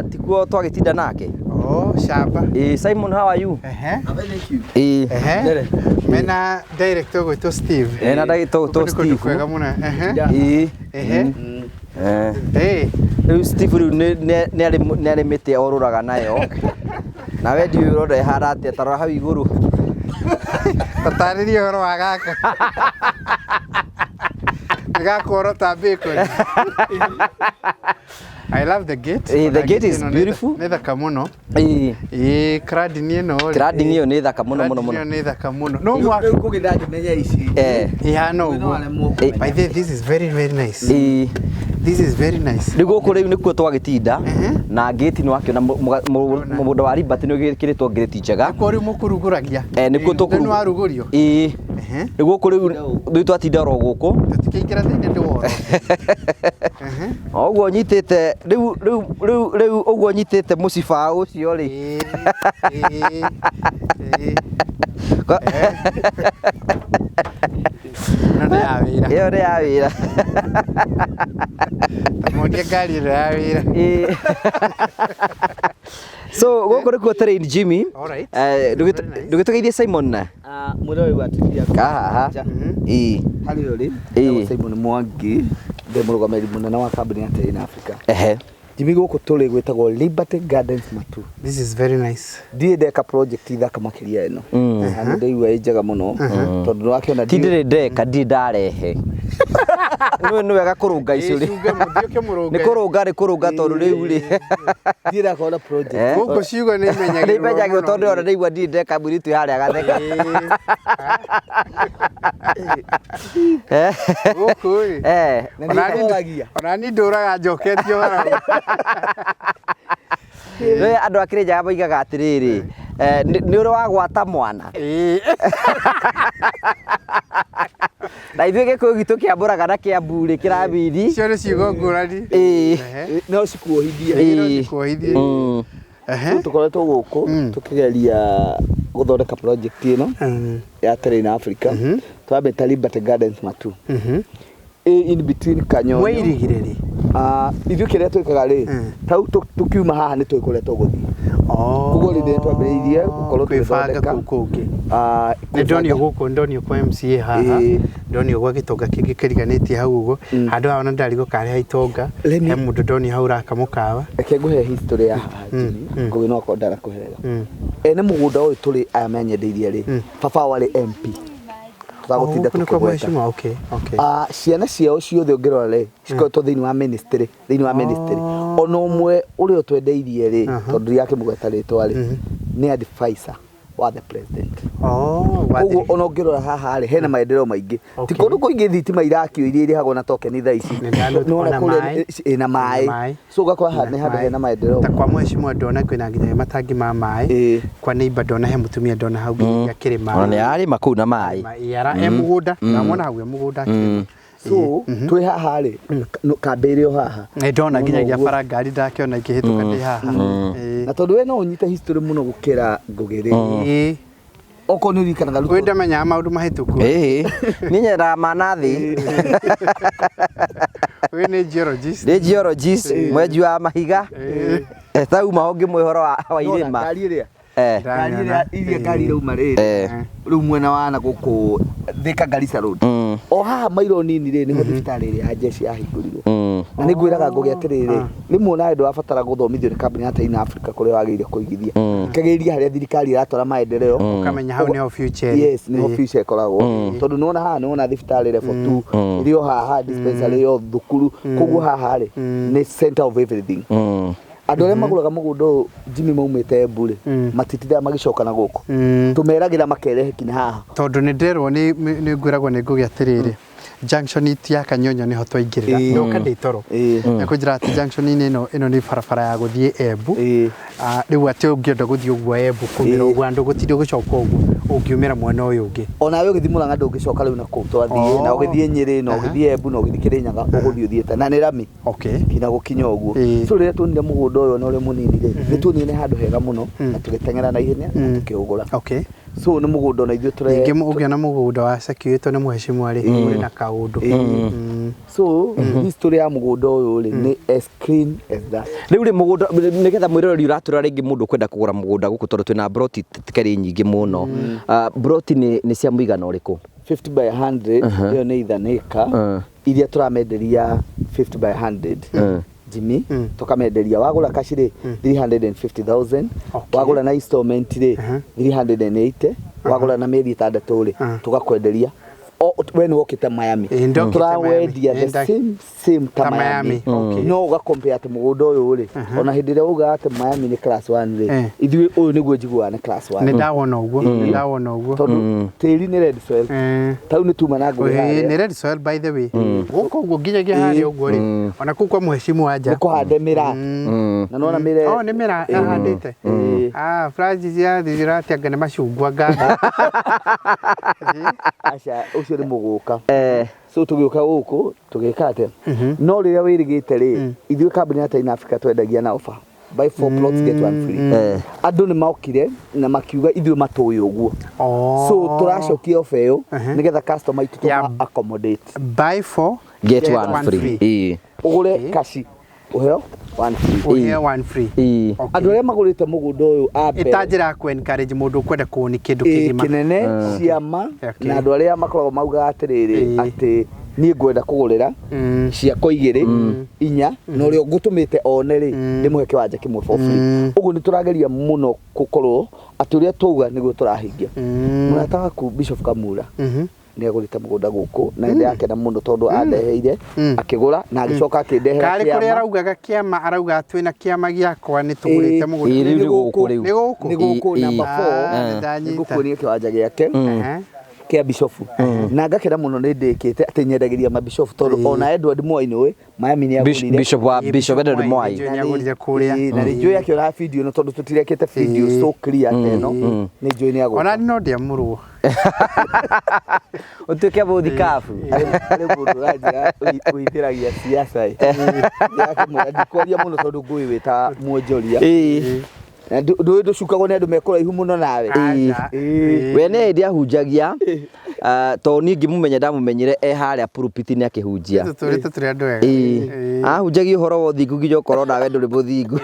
tikuo twagĩtinda nake. Oh, shamba. Ĩ, Simon, how are you? Ehe. Ĩ. Ehe. Mena director ũgwĩtwo Steve. Mena director ũgwĩtwo Gũkũ nĩ kũndũ Steve. kwega mũno. Ehe. Ĩ. Ehe. Hey. Rĩu Steve rĩu nĩ arĩ mĩtĩ orũraga nayo na we ndiũĩ ũrona ĩhana atĩa, ta rora hau igũrũ. Tatarĩria ũhoro wa gaka. Nĩ gakuorota bacon. I love the gate. Eh, the Ona gate is ĩno nĩ beautiful. Nĩ thaka mũno. Ĩ. Ĩĩ, cladding ĩno rĩ. Cladding ĩyo nĩ thaka mũno mũno Cladding mũno. ĩyo nĩ thaka mũno. No mwaka Rĩu ngũgĩ ndangĩmenya ici. Ihana ũguo. aremwo kũmenya. By the way, this is very very nice. Ĩ. This is very nice. Rĩu gũkũ rĩu nĩkuo twagĩtinda Ehe. na ngĩti nĩ wakĩona mũgũnda wa Liberty nĩ ũgĩkĩrĩtwo ngĩrĩti njega. Nĩkuo rĩu mũkũrugũragia. Eh, nĩkuo Rĩu tũkũrugũ- nĩ warugũrio. Ĩ. Ehe. Rĩu gũkũ rĩu twatinda oro gũkũ. Tũtikĩingĩra thĩinĩ ndĩworo. Ehe. O ũguo nyitĩte rĩu rĩu rĩu rĩu ũguo nyitĩte mũciba ũcio rĩ. Ĩĩ, ĩĩ, ĩĩ. Ĩno nĩ ya wĩra. Ĩyo nĩ ya wĩra. Muonie ngari ĩno ya wĩra. Ĩĩ. So gũkũ nĩkuo terrain, Jimmy. Alright. Eh, Very nice. ndũgĩtũgeithie Simon na Mwĩrori wa TV yaku. Kahaha. Ĩĩ. Harĩa ũrĩ. Ĩĩ. Simon Mwangi ndĩ mũrũgamĩrĩri mũnene wa kambuni ya Terrain Africa. Ehe. Jimmy, gũkũ tũrĩ gwĩtagwo Liberty Gardens Matuu. This is very nice. Ndirĩ ndeka project thaka makĩria ĩno. Na nĩ ndaigua ĩ njega mũno tondũ nĩ wakĩona Ti ndĩrĩ ndeka, ndirĩ ndarehe. Nĩ wega kũrũnga icũrĩ. Ĩĩ, cunge mũthiĩ ũkĩmũrũnge. Nĩ kũrũnga nĩ kũrũnga tondũ rĩu rĩ. Thiĩ ndakorwo na project. Eh? Gũkũ ciugo nĩ imenyagĩrĩrwo Nĩ imenyagĩrĩrwo mũno. tondũ ona ndaigua ndirĩ ndeka mũirĩtu harĩa gatheka. Eh. Gũkũ rĩ. Eh. Na nĩ Ona niĩ- itoragia. Ona niĩ ndũraga njoketie ũhoro. Nĩ andũ a Kĩrĩnyaga moigaga atĩrĩrĩ, eh, nĩ ũrĩ wagwata mwana. Ĩĩ. Na ithuĩ Gĩkũyũ gitũ kĩa Mũrang'a na Kĩambu rĩ kĩramini. Icio nĩ ciugo ngũrani. Ĩĩ. Ehe. No cikuohithie. Ĩĩ, no Ĩĩ. cikuohithie. Mm. Ehe. Rĩu tũkoretwo gũkũ tũkĩgeria gũthondeka project ĩno ya Terrain Africa. Twamĩta Liberty Gardens Matu. Ĩ in between Kanyonyo. Mwairigire rĩ? Ah, ithuĩ kĩrĩa twĩkaga rĩ, tau tũkiuma haha nĩ tũĩ kũrĩa tũgũthiĩ. Koguo rĩ nĩ twambĩrĩirie gũkorwo kwĩbanga tũgĩthondeka. kũu kũngĩ. Ah, Nĩ ndonio gũkũ, ndonio kwa MCA haha, Ĩĩ. ndonio gwa gĩtonga kĩngĩ kĩriganĩtie hau ũguo, handũ haha ona ndarigwo karĩ ha itonga, Let me- he mũndũ ndonio hau ũraka mũkawa. Reke ngũhe history ya haha Jimmy, Ngũgĩ no akorwo ndanakũherera. Ene mũgũnda ũyũ tũrĩ aya manyendeirie rĩ, baba wao arĩ MP. Tũtagũtinda Gũkũ nĩ kwa tũkĩgweta. mheshimiwa, okay, okay. Ah, ciana ciao ciothe ũngĩrora rĩ cikoretwo thĩinĩ wa ministry thĩinĩ wa ministry ona ũmwe ũrĩa ũtwendeirie rĩ tondũ ndirakĩmũgweta rĩtwa rĩ nĩ advisor wa the president. Oh, Koguo wathiri. ona ũngĩrora haha rĩ hena maendeleo maingĩ ti Okay. kũndũ kũingĩ thitima irakio iria irĩhagwo na tokeni thaa ici. Nĩ ndano- Nĩwona ona kũrĩa maĩ. ĩna maĩ Maĩ. so ũgakora haha nĩ handũ hena maendeleo. Ta kwa mheshimiwa ndona kwĩna nginya matangi ma maĩ, Ĩĩ. kwa neighbor ndona he mũtumia ndona hau nginya akĩrĩma. Ona nĩ ararĩma kũu na maĩ. Ĩĩ, ara e mũgũnda, ndamwona hau e mũgũnda akĩrĩma. So twĩ haha rĩ kambĩ ĩrĩ o haha. Nĩ ndona nginyagia Ũguo. bara ngari ndakĩona ikĩhĩtũka ndĩ haha. Ĩĩ. Na tondũ we no ũnyite history mũno gũkĩra Ngũgĩ rĩ, Ĩĩ. okorwo nĩ ũririkanaga Ũyũ ndamenyaga maũndũ mahĩtũku. Ĩĩ. Niĩ nyendaga manathi. Ũyũ nĩ geologist. Nĩ geologist, mwenji wa mahiga. Eh, tauma ũngĩmwĩhe ũhoro wa Nĩwona irĩma. ngari ĩrĩa Eh. ngari ĩrĩa iria ngari irauma rĩrĩ Eh. rĩu mwena wa na gũkũ Thika Garissa Road o haha mairo nini rĩ nĩho thibitarĩ ĩrĩa ya jeshi yahingũrirwo. Na nĩ ngwĩraga Ngũgĩ atĩrĩrĩ, rĩmwe nawe ndũrabatara gũthomithio nĩ kambuni ya China Africa kũrĩa wagĩrĩire kũigithia. Kagĩrĩria harĩa thirikari ĩratwara maendeleo. Ũkamenya hau nĩho future ĩrĩ. Yes, nĩho future ĩkoragwo. Tondũ nĩwona haha nĩwona thibitarĩ level 2 ĩrĩ o haha, dispensary ĩrĩ o thukuru. Koguo haha rĩ nĩ center of everything. Andũ arĩa magũraga mũgũnda ũyũ Jimmy maumĩte Embu rĩ, matitindaga magĩcoka na gũkũ. Tũmeragĩra makerehe kinya haha. Tondũ nĩ nderwo nĩ ngwĩragwo nĩ Ngũgĩ atĩrĩrĩ, junction ya Kanyonyo nĩho twaingĩrĩra. Ĩĩ. Ndoka ndĩ toro. Ĩĩ. Nĩkũnjĩra atĩ junction-inĩ ĩno ĩno nĩ barabara ya gũthiĩ Embu. Ĩĩ. Ah, rĩu atĩ ũngĩenda gũthiĩ ũguo Embu kumĩra Ĩĩ. ũguo andũ gũtirĩ ũgĩcoka ũguo ũngiumĩra mwena ũyũ ũngĩ. Onawe ũgĩthiĩ Mũrang'a ndũngĩcoka rĩu na kũu twathiĩ, na Oh. ũgĩthiĩ Nyĩrĩ, na ũgĩthiĩ Embu, na ũgĩthiĩ Kĩrĩnyaga, ũgũthiĩ ũthiĩte na nĩ rami Okay. kinya gũkinya ũguo. Ĩĩ. So rĩrĩa tuonire mũgũnda ũyũ ona ũrĩ mũnini rĩ, nĩ tuonire nĩ handũ hega mũno na tũgĩteng'era na ihenya na tũkĩũgũra. Okay. So nĩ mũgũnda ona ithuĩ tũre Ningĩ ũngĩona mũgũnda wa securitwo nĩ mheshimiwa rĩ, ũrĩ na kaũndũ. So history ya mũgũnda ũyũ rĩ nĩ as clean as that. Rĩu rĩ mũgũnda nĩgetha mwĩroreri ũratũra rĩngĩ mũndũ ũkwenda kũgũra mũgũnda gũkũ tondũ twĩna broti tikĩrĩ nyingĩ mũno. Ah, broti nĩ cia mũigana ũrĩkũ? 50 by 100 ĩyo nĩ ithanĩka iria tũramenderia 50 by 100 Jimmy tũkamenderia wagũra cash rĩ 350,000 Okay. wagũra na installment rĩ 380 wagũra na mĩeri ĩtandatũ rĩ tũgakwenderia we nĩ wokĩte Miami. Ĩĩ, ndokĩte Tũrawendia Miami. the same same ta Ta Miami. Miami, okay. No ũga compare atĩ mũgũnda ũyũ rĩ ona hĩndĩ ĩrĩa ugaga atĩ Miami nĩ class 1 rĩ, Eh. ithuĩ ũyũ nĩguo njiguaga nĩ class 1 Nĩ ndawona ũguo, nĩ ndawona ũguo. tondũ tĩri nĩ red soil. Eh. Tau nĩ tuma na ngũĩ Ĩĩ, harĩa. nĩ red soil by the way. Gũkũ ũguo nginyagia harĩa ũguo rĩ, ona kũu kwa mheshimiwa nja. Nĩ kũhande mĩraa na nona mĩre. Oh, nĩ mĩraa ahandĩte. Ah, Francis yathira atĩ anga nĩ macungwa nganda. Aca, ũcio nĩ mũgũka. So tũgĩũka gũkũ tũgĩka atĩa, no rĩrĩa wĩrĩgĩte rĩ, ithuĩ kambuni ya China Africa twendagia na offer buy four plots get one free. Andũ nĩ mokire na makiuga ithuĩ matũĩ ũguo. Oh. So tũracokia offer ĩyo nĩgetha customer itũ Ya- tũma accommodate. Buy four Get one free. Ĩĩ. Ũgũre kaci ũheo one free. Ũheo one free. Ĩĩ. Okay. Andũ arĩa magũrĩte mũgũnda ũyũ a mbere Ĩta njĩra ya kũ encourage mũndũ ũkwenda kũũni kĩndũ ĩ kĩgima. kĩnene ciama Okay. na andũ arĩa makoragwo maugaga atĩrĩrĩ Ĩĩ. atĩ niĩ ngwenda kũgũrĩra ciakwa igĩrĩ inya na ũrĩa ngũtũmĩte one rĩ ndĩmũhe kĩwanja kĩmwe for free. Ũguo nĩ tũrageria mũno gũkorwo atĩ ũrĩa twauga nĩguo tũrahingia. Mũrata waku Bishop Kamura Nĩ agũrĩte mũgũnda gũkũ na nĩ ndĩrakena mũno tondũ andeheire akĩgũra na agĩcoka akĩndehera Karĩ kũrĩa kĩama. Araugaga kĩama, arauga twĩna kĩama gĩakwa nĩ tũgũrĩte mũgũnda. Ĩĩ, rĩu nĩ gũkũ rĩu. Nĩ gũkũ? Nĩ gũkũ Ĩĩ, number Ah, 4. nĩ ndanyita. Nĩngũkuonia kĩwanja gĩake Ehe. kĩa bishofu, na ngakena mũno nĩ ndĩkĩte atĩ nyendagĩria mabishofu tondũ ona Edward Mwai nĩũĩ Miami nĩ agũrire. Bishop wa Ĩĩ, Bishop Edward Mwai. Nĩnjũĩ nĩ agũrire kũrĩa. Ĩĩ, na nĩ njũĩ akĩoraga video ĩno tondũ tũtirekĩte video so clear ta ĩno, nĩ njũĩ nĩ agũka. Ona no ndiamũrwo. Ũtuĩke mũthikabu. Harĩ mũndũ ũranjĩra ũithĩragia siasa ĩ. Ndĩrakĩmwĩra ndikwaria mũno tondũ ngũĩ wĩ ta mwonjoria. Ĩĩ. Na ndũĩ ndũcukagwo nĩ andũ me kũraihu mũno nawe. Aca. Ĩĩ. We nĩ hĩndĩ ahunjagia, tondũ niĩ ngĩmũmenya ndamũmenyire e harĩa pulpit-inĩ akĩhunjia. Tũtũrĩte tũrĩ andũ ega. Ĩĩ. Ĩĩ. Ahunjagia ũhoro wa ũthingu nginya ũkorwo nawe ndũrĩ mũthingu.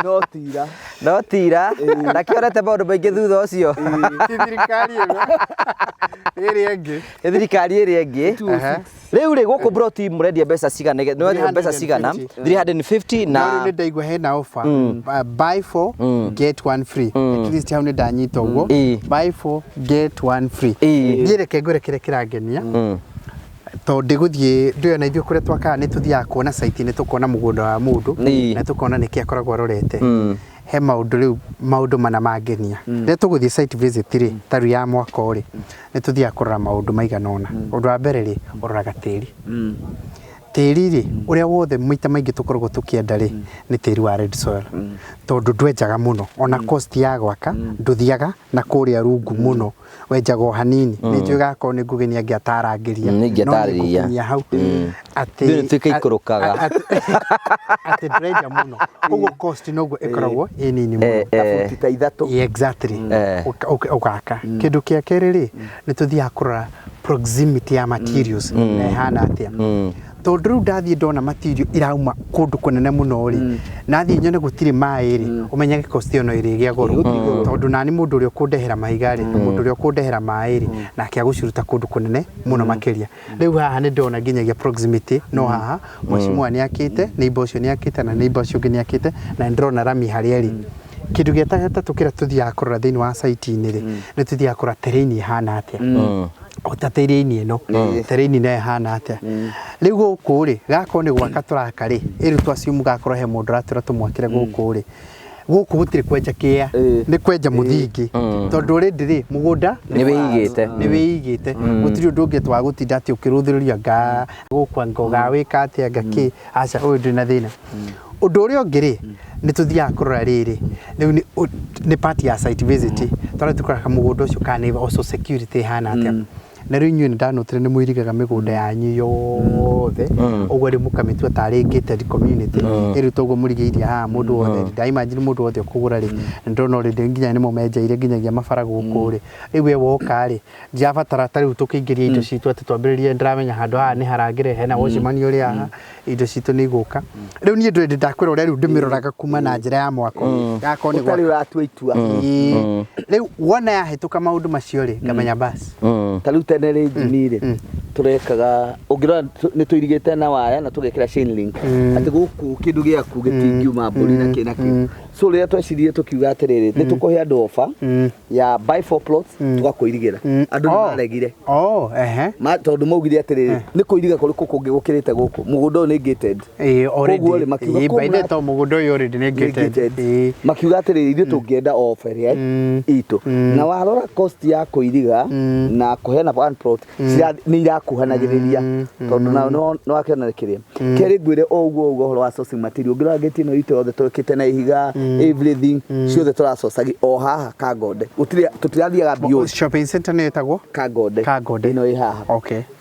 No tira. No tira ndakĩonete maũndũ maingĩ thutha ũcio. Ti thirikari ĩno. Ĩrĩa ĩngĩ. Nĩ thirikari ĩrĩa ĩngĩ. Aha. Rĩu rĩ, gũkũ broti mũrendia mbeca cigana? Nĩ wendia mbeca cigana? 350 No na rĩu nĩ ndaigua hena offer, buy four get one free. At least hau nĩ ndanyita ũguo. Buy four get one free. Niĩ reke ngwĩre kĩrĩa kĩrangenia, tondũ ndĩgũthiĩ ndĩyo na ithuĩ kũrĩa twakaga nĩ tũthiaga kuona site, nĩ tũkona mũgũnda wa mũndũ na tũkona nĩkĩ akoragwo arorete. He maũndũ rĩu, maũndũ mana mangenia rĩrĩa tũgũthiĩ site visit rĩ, ta rĩu ya mwako rĩ, nĩ tũthiaga kũrora maũndũ maigana ũna. Ũndũ wa mbere rĩ, ũroraga tĩri. Tĩri rĩ, ũrĩa wothe maita maingĩ tũkoragwo tũkĩenda rĩ, nĩ tĩri wa red soil, tondũ ndwenjaga mũno, ona cost ya gwaka ndũthiaga na kũrĩa rungu mũno, wenjaga o hanini. Nĩ njũĩ gakorwo nĩ Ngugi nĩ angĩatarangĩria, Nĩ no ingĩatarĩria. nĩngũkinyia hau atĩ Ithuĩ nĩtũĩke ikũrũkaga. Atĩ ndũrenja mũno, ũguo cost noguo ĩkoragwo ĩ nini mũno. Ta buti ta 3. Yeah, exactly. Ũgaka. Kĩndũ kĩa kerĩ rĩ, nĩ tũthiaga kũrora proximity ya materials na ĩhana atĩa, tondũ rĩu ndathiĩ ndona material irauma kũndũ kũnene mũno rĩ, nathiĩ nyone gũtirĩ maĩ rĩ, ũmenyage cost ĩyo no ĩrĩgĩa goro, tondũ nani mũndũ ũrĩa ũkũndehera mahiga rĩ, na mũndũ ũrĩa ũkũndehera maĩ rĩ, nake agũciruta kũndũ kũnene mũno makĩria. Rĩu haha nĩ ndona nginyagia proximity no haha mheshimiwa nĩ akĩte, neighbor ũcio nĩ akĩte, na neighbor ũcio ũngĩ nĩ akĩte, na nĩ ndĩrona rami harĩa ĩrĩ. Kĩndũ gĩa gatatũ kĩrĩa tũthiaga kũrora thĩinĩ wa site-inĩ rĩ, nĩ tũthiaga kũrora terrain ĩhana atĩa. O ta terrain ĩno, terrain nayo ĩhana atĩa. Rĩu gũkũ rĩ, gakorwo nĩ gwaka tũraka rĩ, ĩrĩu tũ assume gakorwo he mũndũ ũratwĩra tũmwakĩre gũkũ rĩ, gũkũ gũtirĩ kwenja kĩa, nĩ kwenja mũthingi, tondũ already rĩ, mũgũnda Nĩ wĩigĩte. Nĩ wĩigĩte, gũtirĩ ũndũ ũngĩ twagũtinda atĩ ũkĩrũthĩrĩria anga gũkũ anga ũgawĩka atĩa anga kĩ. Aca, ũyũ ndũrĩ na thĩna. Ũndũ ũrĩa ũngĩ rĩ, nĩ tũthiaga kũrora rĩrĩ, rĩu nĩ part ya site visit, tondũ tũkoraga mũgũnda ũcio kana nĩ also security ĩhana atĩa. Na rĩu inyuĩ nĩ ndanotire nĩ mũirigaga mĩgũnda yanyu yothe ũguo, rĩu mũkamĩtua tarĩ gated community ĩrĩ toguo mũrigĩirie haha mũndũ wothe. Nda imagine mũndũ wothe ũkũgũra rĩ, nĩ ndĩrona already nginya nĩ mũmenjeire nginyagia mabara gũkũ rĩ. Rĩu we woka rĩ, ndirabatara ta rĩu tũkĩingĩria indo citũ atĩ twambĩrĩrie, ndĩramenya handũ haha nĩ harangĩre hena watchman ũrĩ haha, indo citũ nĩ igũka. Rĩu niĩ ndũrĩ ndakwĩra ũrĩa rĩu ndĩmĩroraga kuma na njĩra ya mwako gakorwo nĩ Ũtarĩ gwaka. ũratua itua. Ĩĩ. Rĩu wona yahĩtũka maũndũ macio rĩ, ngamenya basi. Ta rĩu tene rĩ, Jimmy rĩ, tũrekaga ũngĩrora nĩ tũirigĩte na waya na tũgekĩra chain link atĩ gũkũ kĩndũ gĩaku gĩtingiuma mbũri na kĩ na kĩ. So rĩrĩa tweciririe tũkiuga atĩrĩrĩ, nĩ tũkũhe andũ offer ya buy four plots, tũgakũirigĩra, andũ nĩ maregire. Oh, ehe. Tondũ maugire atĩrĩrĩ, nĩ kũiriga kũrĩkũ kũngĩ gũkĩrĩte gũkũ, mũgũnda ũyũ nĩ gated. Ĩĩ, already. Koguo rĩ, makiuga Ĩĩ, kũu by the way, to mũgũnda ũyũ already nĩ nĩ gated. gated. Ĩĩ. Makiuga atĩrĩrĩ, ithuĩ tũngĩenda offer ĩrĩa itũ na warora cost ya kũiriga na kũheana one plot nĩ irakuhanagĩrĩria, tondũ nao nĩ wakĩona kĩrĩa kerĩ. Ngwĩre o ũguo ũguo ũhoro wa sourcing material, ũngĩrora gate ĩno itũ yothe twĩkĩte na ihiga, everything ciothe tũracocagia o haha Kangonde, gũtirĩ tũtirathiaga beyond. Shopping center nĩ ĩtagwo Kangonde. Kangonde. Ĩno ĩ haha.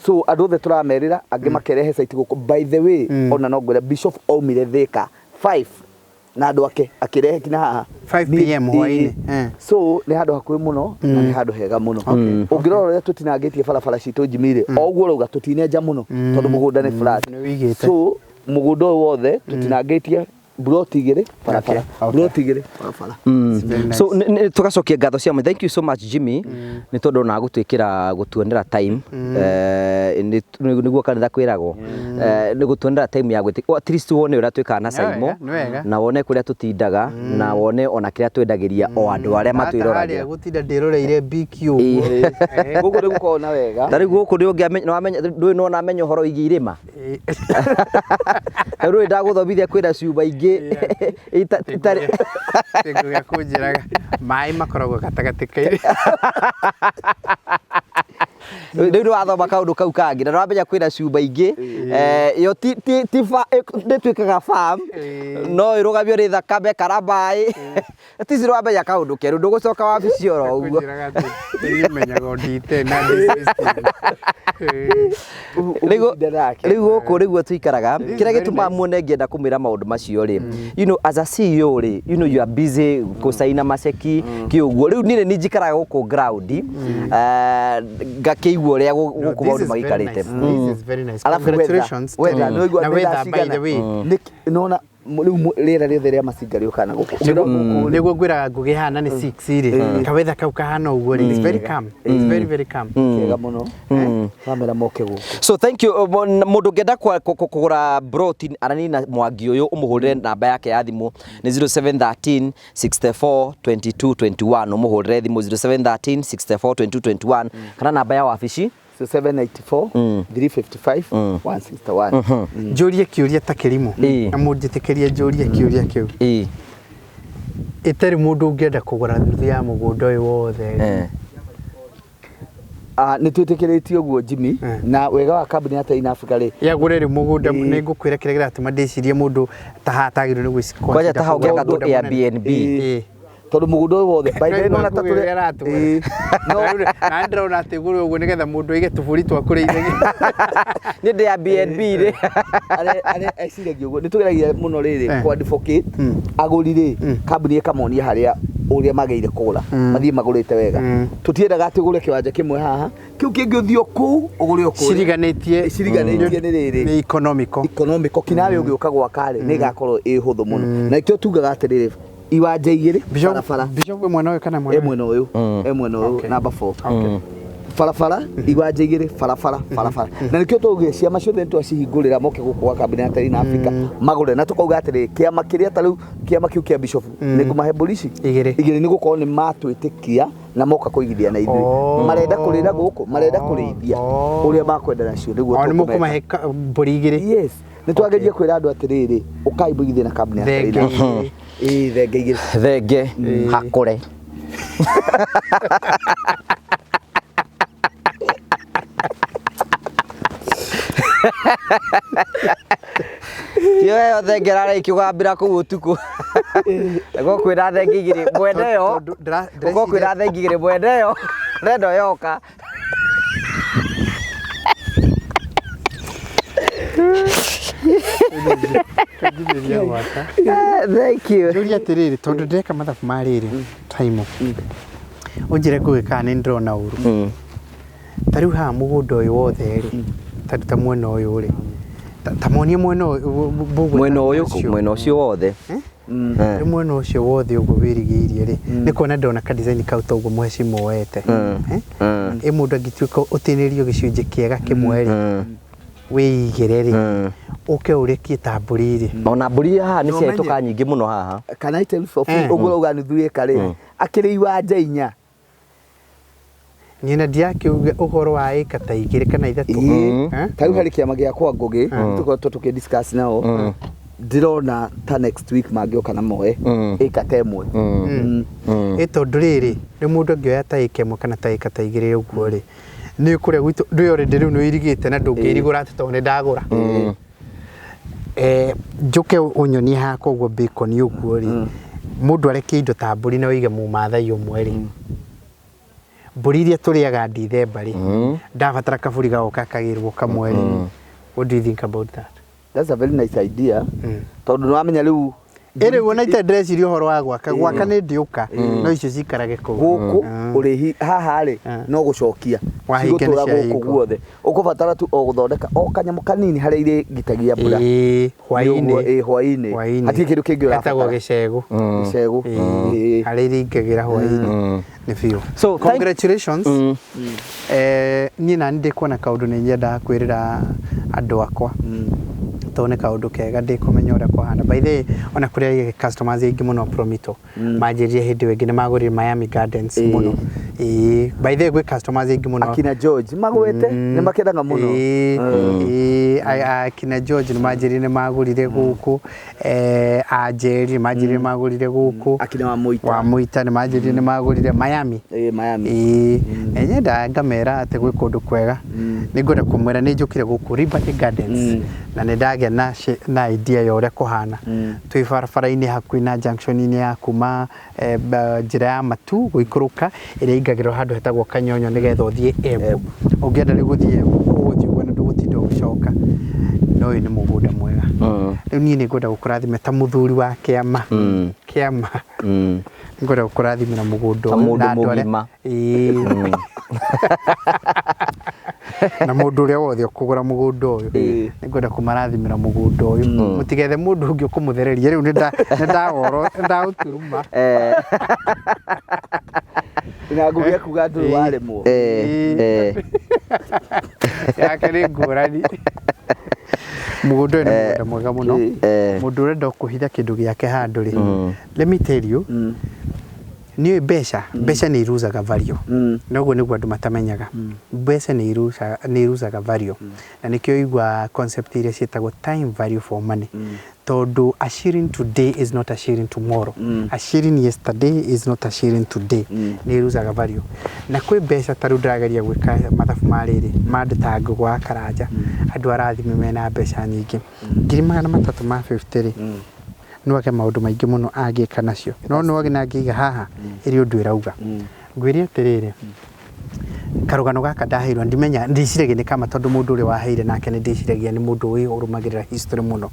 So andũ othe tũramerĩra, angĩ makerehe site gũkũ. By the way, ona no ngwĩre Bishop aumire Thika 5 na andũ ake akĩrehe kinya haha. 5 PM hwaĩ-inĩ. So nĩ handũ hakuhĩ mũno na nĩ handũ hega mũno. Ũngĩrora ũrĩa tũtinangĩtie barabara citũ njimire, o ũguo ũrauga, tũtinenja mũno tondũ mũgũnda nĩ flat. Nĩ wĩigĩte. So mũgũnda ũyũ wothe tũtinangĩtie buroti 2 barabara, buroti 2 barabara. It's very nice. So tũgacokia ngatho cia mwanya. Thank you so much, Jimmy, nĩ tondũ ona gũtwĩkĩra gũtuonera time. Nĩguo kanitha kwĩragwo. Nĩ gũtuonera time ya gwĩtĩ at least wone ũrĩa twĩkaga na Nĩ Saimo wega, nĩ wega. na wone kũrĩa tũtindaga na wone ona kĩrĩa twendagĩria o andũ arĩa matwĩroragĩra. Harĩa gũtinda ndĩroreire BQ ũguo. Gũkũ nĩ gũkoragwo na wega. Ta rĩu gũkũ nĩ ũngĩamenya, nĩwamenya ndũĩ no namenya ũhoro wĩgiĩ irĩma. Ta rĩu ndagũthomithia kwĩna ciũmba ingĩ itarĩ Ngũgĩa kũnjĩraga maĩ makoragwo gatagatĩ ka iria. Rĩu nĩwathoma kaũndũ kau kangĩ na nĩwamenya kwĩna ciũmba ingĩ ĩyo ti ndĩtuĩkaga farm no ĩrũgamio nĩ thakame kana maĩ. Tici nĩwamenya kaũndũ kerũ ndũgũcoka wabici oro ũguo. Kũnjĩraga atĩ niĩ menyaga o D10 na D16. Rĩu gũkũ nĩguo tũikaraga. Kĩrĩa gĩtũmaga muone ngĩenda kũmwĩra maũndũ macio rĩ, you know, as a CEO rĩ, you know, you are busy gũcaina maceki kĩ ũguo. Rĩu niĩ nĩ njikaraga gũkũ ground ngakĩigua ũrĩa gũkũ maũndũ maikarĩte. This is very nice. Alafu Congratulations. weather, nĩ waigua Na nĩ thaa weather, by cigana? the way. Nĩwona rĩu rĩera rĩothe rĩa Masinga rĩũkaga na gũkũ. Nĩguo ngwĩraga ngũgĩ hana nĩ 6 rĩ, kawetha kau kahana ũguo rĩ, it's very calm. It's very very calm. Kĩega mũno. Wamera moke gũkũ. So thank you. Mũndũ ũngĩenda kũgũra broti aranina Mwangi ũyũ ũmũhũrĩre namba yake ya thimũ nĩ 0713 64 22 21, ũmũhũrĩre thimũ 0713 64 22 21 kana namba ya wabici So 794 355 161. Njũrie kĩũria ta kĩrimũ na mũnjĩtĩkĩrie njũrie kĩũria kĩu. Ĩtarĩ mũndũ ũngĩenda kũgũra nuthu ya mũgũnda ũyũ wothe. Nĩ twĩtĩkĩrĩtio ũguo Jimmy, na wega wa kambuni ya Terrain Africa rĩ, Yagũre rĩ mũgũnda, nĩ ngũkwĩra kĩrĩa kĩratũma ndĩcirie mũndũ ta haha tagĩrĩirwo nĩ Kwanja ta hau ũngĩaka tu Airbnb. Tondũ mũgũnda ũyũ wothe by the way nĩwona ta tũrĩ na ndĩrona atĩ gũrĩ ũguo nĩgetha mũndũ aige tũbũri twa kũrĩithagia. Nĩ ndĩ Airbnb rĩ. Arĩa eciragia ũguo nĩ tũgeragia mũno rĩrĩ kũ advocate agũri rĩ, kambuni ĩkamonia harĩa ũrĩa magĩrĩire kũgũra, mathiĩ magũrĩte wega. Tũtiendaga atĩ ũgũre kĩwanja kĩmwe haha, kĩu kĩngĩ ũthiĩ o kũu ũgũre o kũrĩa. Ciriganĩtie. Ciriganĩtie nĩ rĩrĩ. Nĩ economical. Economical kinawe ũgĩũka gwaka rĩ, nĩ ĩgakorwo ĩ hũthũ mũno. Na nĩkĩo tugaga atĩrĩrĩ, iwanja igĩrĩ barabara. Bishop mwena ũyũ kana mwena E mwena ũyũ, e mwena ũyũ number 4. Barabara, iwanja igĩrĩ, barabara, barabara. Na nĩkĩo twaugire ciama ciothe nĩtwacihingũrĩra moke gũkũ gwa kambuni ya Terrain Africa magũre, na tũkauga atĩrĩrĩ, kĩama kĩrĩa ta rĩu kĩama kĩu kĩa Bishop nĩngũmahe mbũri ici Igĩrĩ. Igĩrĩ nĩ gũkorwo nĩ matwĩtĩkia na moka kũigithia na ithuĩ. Marenda kũrĩra gũkũ, marenda kũrĩithia ũrĩa makwenda nacio nĩguo O nĩ tũkũmeka. mũkũmahe mbũri igĩrĩ. Yes. Nĩ twageria kwĩra andũ atĩrĩrĩ, ũkai mũigithie na kambuni ya Thenge Terrain igĩrĩ. Africa. Ĩĩ, thenge igĩrĩ. Thenge hakũre. Tiyo ĩyo thenge ĩrarĩa ĩkĩgambĩra kũu ũtukũ. Ũkorwo kwĩna thenge igĩrĩ mwene ĩyo, Tondũ ũkorwo kwĩna thenge igĩrĩ mwene ĩyo, na ĩno yoka. Tũnjithĩria gwaka. Thank you. Njũrie atĩrĩrĩ, tondũ ndĩreka mathabu ma rĩrĩ time ũnjĩre ngũgĩ kana nĩ ndĩrona ũru. Ta rĩu haha mũgũnda ũyũ wothe rĩ, ta ta mwena ũyũ rĩ, ta monie mwena ũyũ Mwena ũyũ, mwena ũcio wothe. Rĩu mwena ũcio wothe ũguo wĩrigĩirie rĩ, nĩ kuona ndona ka design kau ta ũguo mũhecimu woete. Ĩ mũndũ angĩtuĩka ũtinĩrio gĩcunjĩ kĩega kĩmwe rĩ, wĩigĩre rĩ, ũke ũrĩkie ta mbũri rĩ. Ona mbũri haha nĩ ciahĩtũka nyingĩ mũno haha. Can I tell you for free? Ũguo ũrauga nuthu ĩka rĩ, akĩrĩ iwanja inya. Niĩ na ndiakiuga ũhoro wa ĩka ta igĩrĩ kana ithatũ. Ta rĩu harĩ kĩama gĩa kwa Ngũgĩ tũkoretwo tũkĩ discuss nao, ndĩrona ta next week mangĩũka na moe ĩka ta ĩmwe. Ĩ tondũ rĩrĩ, rĩu mũndũ angĩoya ta ĩka ĩmwe kana ta ĩka ta igĩrĩ ũguo rĩ, nĩ kũrĩa gwitũ ndũĩ already rĩu nĩ ũirigĩte na ndũngĩrigũra atĩ tondũ nĩ ndagũra. Njũke ũnyonie hakwa ũguo bacon ũguo rĩ, mũndũ arekie indo ta mbũri na ũige mũmathai ũmwe rĩ, mbũri iria tũrĩaga Ndithemba rĩ, ndabatara kabũri gagoka kagĩrwo kamwe rĩ. What do you think about that? That's a very nice idea. Tondũ nĩ wamenya rĩu Ĩrĩ wona ite ndĩreciria ũhoro wa gwaka, gwaka nĩ ndĩũka, no icio cikarage kũu. Gũkũ ũrĩhi haha rĩ, no gũcokia Wahinga nĩ cigũtũra gũkũ ciahingwo. guothe, ũkũbatara tu o gũthondeka o kanyamũ kanini harĩa irĩgitagia mbura. Ĩĩ, hwaĩ-inĩ. Ĩĩ, hwaĩ-inĩ. Hwaĩ-inĩ. Hatirĩ kĩndũ kĩngĩ Hetagwo ũrabatara. gĩcegũ. Gĩcegũ. Ĩĩ, harĩa iringagĩra hwaĩ-inĩ nĩ biũ. So, congratulations. Niĩ nani ndĩkuona kaũndũ nĩ nyendaga kwĩrĩra andũ akwa. Tondũ nĩ kaũndũ kega ndĩkũmenya ũrĩa kũhana. By the way, ona kũrĩ customers aingĩ mũno Promito manjĩrire hĩndĩ ĩyo ĩngĩ nĩ magũrire Miami Gardens mũno. Ĩĩ, by the way gwĩ customers aingĩ mũno. Akina George magwete nĩ makenaga mũno. Ĩĩ, ĩĩ, akina George nĩ manjĩrire nĩ magũrire gũkũ, Anjeri nĩ manjĩrire nĩ magũrire gũkũ, Akina wa Mũita. Wa Mũita nĩ manjĩrire nĩ magũrire Miami. Ĩĩ, Miami. Ĩĩ, na nyendaga ngamera atĩ gwĩ kũndũ kwega. Nĩ ngwenda kũmwĩra nĩ njũkire gũkũ Liberty Gardens na nĩ ndagĩa na idea ya ũrĩa kũhana. Twĩ barabara-inĩ hakuhĩ na junction-inĩ ya kuma njĩra ya Matu gũikũrũka ĩrĩa ĩingagĩrĩrwo handũ hetagwo Kanyonyo nĩgetha ũthiĩ Embu. Ũngĩenda rĩu gũthiĩ Embu ũgũthiĩ ũguo na ndũgũtinda ũgĩcoka. No ũyũ nĩ mũgũnda mwega. Rĩu niĩ nĩ ngwenda gũkũrathima ta mũthuri wa kĩama. Kĩama. Nĩ ngwenda gũkũrathimĩra mũgũnda Ta ũyũ mũndũ na andũ arĩa mũgima. Ĩĩ. Na mũndũ ũrĩa wothe ũkũgũra mũgũnda ũyũ nĩ ngwenda kũmarathimĩra mũgũnda ũyũ. Mũtigethe mũndũ ũngĩ ũkũmũthereria rĩu nĩ ndaũturuma. Na ngũgĩa kuga ndũrĩ waremwo. Yake nĩ ngũrani. Mũgũnda ũyũ nĩ mũgũnda mwega mũno. Mũndũ ũrenda kũhitha kĩndũ gĩake handũ rĩ, let me tell you, nĩ mbeca, mbeca nĩ iruzaga value. Na ũguo nĩguo andũ matamenyaga. Mbeca nĩ iruzaga value. Na nĩkĩo ũigua concept iria ciĩtagwo time value for money. Tondũ a shilling today is not a shilling tomorrow. A shilling yesterday is not a shilling today. Nĩ iruzaga value. Na kwĩ mbeca ta rĩu ndĩrageria gwĩka mathabu ma rĩrĩ, ma andũ ta Ngũgũ wa Karanja, andũ arathime mena mbeca nyingĩ. 350,000 rĩ, no age maũndũ maingĩ mũno angĩka nacio. No no age na angĩiga haha, ĩrĩ ũndũ ĩrauga. Ngwĩre atĩrĩrĩ, karũgano gaka ndaheirwo ndimenya ndiciragia nĩ kama tondũ mũndũ ũrĩa waheire nake nĩ ndĩciragia nĩ mũndũ ũĩ ũrũmagĩrĩra history mũno.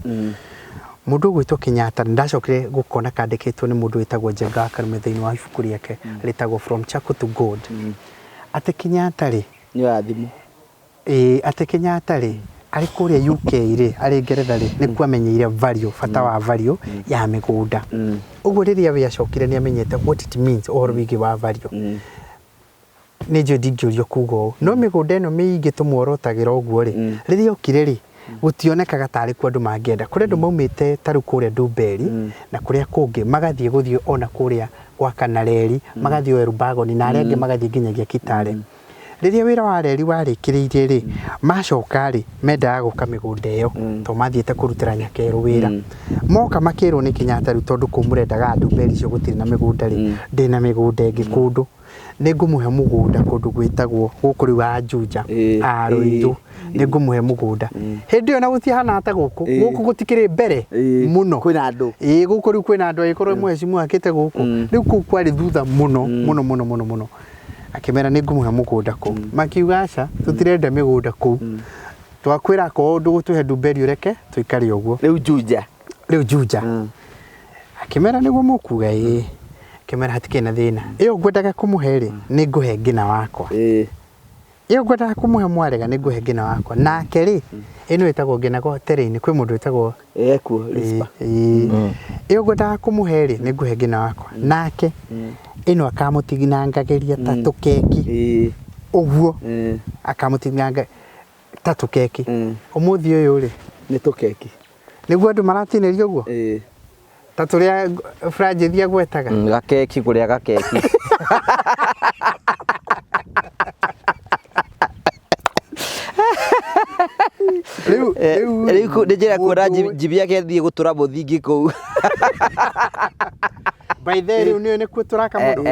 Mũndũ ũgwĩtwo Kenyatta nĩ ndacokire gũkona kandĩkĩtwo nĩ mũndũ wĩtagwo Njenga wa Karume thĩinĩ wa ibuku rĩake rĩtagwo From Charcoal to Gold. Atĩ Kenyatta rĩ, Nĩ oya thimũ. Ĩĩ, atĩ Kenyatta rĩ, arĩ kũrĩa UK rĩ, arĩ Ngeretha rĩ, nĩkuo amenyeire value, bata wa value ya mĩgũnda. Ũguo rĩrĩa we acokire nĩ amenyete what it means ũhoro wĩgiĩ wa value. Nĩ njũĩ ndingĩũrio kuga ũũ, no mĩgũnda ĩno mĩingĩ tũmworotagĩra ũguo rĩ, rĩrĩa okire rĩ, gũtionekaga tarĩ kuo andũ mangĩenda. Kũrĩ andũ maumĩte ta rĩu kũrĩa Ndumberi na kũrĩa kũngĩ, magathiĩ gũthiĩ ona kũrĩa gwaka na reri, magathiĩ o Elburgon na arĩa angĩ magathiĩ nginyagia Kitale. Rĩrĩa wĩra wa reri warĩkĩrĩirie rĩ, macoka rĩ, mendaga gũka mĩgũnda ĩyo, tondũ mathiĩte kũrutĩra Nyakerũ wĩra. Moka makĩrwo nĩ Kenyatta rĩu tondũ kũu mũrendaga Ndumberi icio gũtirĩ na mĩgũnda rĩ, ndĩna mĩgũnda ĩngĩ kũndũ. Nĩ ngũmũhe mũgũnda kũndũ gwĩtagwo gũkũ rĩu Juja, Ruiru, nĩ ngũmũhe mũgũnda. Hĩndĩ ĩyo na gũtihanaga ta gũkũ, gũkũ gũtikĩrĩ mbere mũno. Kwĩna andũ. Ĩĩ, gũkũ rĩu kwĩna andũ agĩkorwo mheshimiwa akĩte gũkũ. Rĩu kũu kwarĩ thutha mũno mũno mũno mũno mũno. Akĩmera nĩ ngũmũhe mũgũnda kũu. Makiuga aca, tũtirenda mĩgũnda kũu. Twakwĩra akorwo ndũgũtũhe Ndumberi ũreke tũikare ũguo. Rĩu Juja. Rĩu Juja. Akĩmera nĩguo mũkuga ĩĩ. Akĩmera hatikĩrĩ na thĩna. Ĩyo ngwendaga kũmũhe rĩ, nĩ ngũhe ngina wakwa. Ĩyo ngwendaga kũmũhe mwarega nĩ ngũhe ngina wakwa. Nake rĩ, ĩno ĩtagwo ngina gwa terrain, kwĩ mũndũ wĩtagwo Ekuo, Rispa. Ĩyo ngwendaga kũmũhe rĩ, nĩ ngũhe ngina wakwa. Nake ĩno akamũtinangagĩria ta tũkeki. Ũguo. Akamũtinanga ta tũkeki. Ũmũthĩ ũyũ rĩ, Nĩ tũkeki. Nĩguo andũ maratinĩrio ũguo? Ta tũrĩa Franjethi agwetaga. Gakeki kũrĩa gakeki. Rĩu, rĩu, Rĩu nĩ njĩra kuona mũndũ Jimmy agĩthiĩ gũtũra mũthingi kũu. By the way, rĩu nĩũĩ nĩkuo tũraka mũno.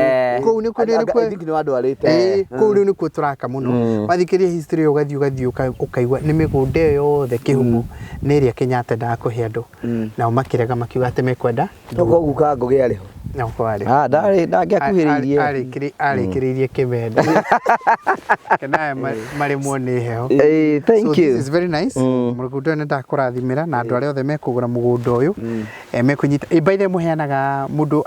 Kũu nĩkuo, nĩũĩ nĩkuo. I think nĩ wandwarĩte. Ĩĩ, kũu rĩu nĩkuo tũraka mũno. Wathikĩrĩria history ĩyo ũgathiĩ ũgathiĩ ũkaigua nĩ mĩgũnda ĩyo yothe kĩhumo nĩ ĩrĩa Kenyatta endaga kũhe andũ. Nao makĩrega makiuga atĩ mekwenda. Tokorwo guka Ngũgĩ arĩ ho. No kwarĩ. Ah, ndarĩ, ndangĩakuhĩrĩirie. Arĩkĩrĩirie kĩmende. Kenaye marĩmwo nĩ heho. Thank So you. this is very nice. Mũgũnda ũyũ nĩ ndakũrathimĩra na andũ arĩa othe mekũgũra mũgũnda ũyũ. Mekũnyita. By the way, mũheanaga mũndũ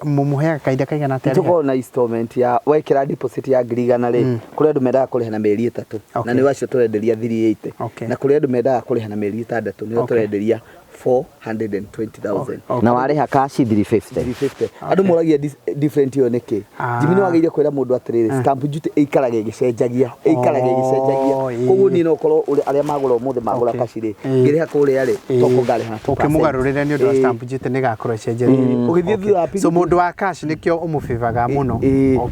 mũheaga kahinda kaigana atĩa? Tũkoragwo na installment ya wekĩra deposit ya 100,000 rĩ, kũrĩ andũ mendaga kũrĩha na mĩeri 3. Na nĩ wacio tũrenderia 380. Na kũrĩ andũ mendaga kũrĩha na mĩeri 6 nĩo tũrenderia 420,000. Na warĩha cash 350. 350. Andũ moragia different ĩyo nĩkĩ. Jimmy, nĩ wagĩrĩire kwĩra mũndũ atĩrĩrĩ, stamp duty ĩikaraga ĩgĩcenjagia, ĩikaraga ĩgĩcenjagia. Koguo niĩ no ũkorwo arĩa magũra ũmũthĩ magũra cash rĩ, ngĩrĩha kũrĩa rĩ, toko ngarĩha na 2%. Ũkĩmũgarũrĩra nĩ ũndũ wa stamp duty nĩ gakorwo ĩcenjetie. Ũgĩthiĩ thutha wa So mũndũ wa cash nĩkĩo ũmũbĩbaga mũno.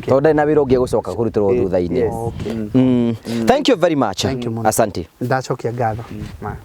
Tondũ ndarĩ na wĩra ũngĩ gũcoka kũrutĩrwo thutha-inĩ. Okay. Thank you very much. Thank you mũno. Asante. Ndacokia ngatho. Ma.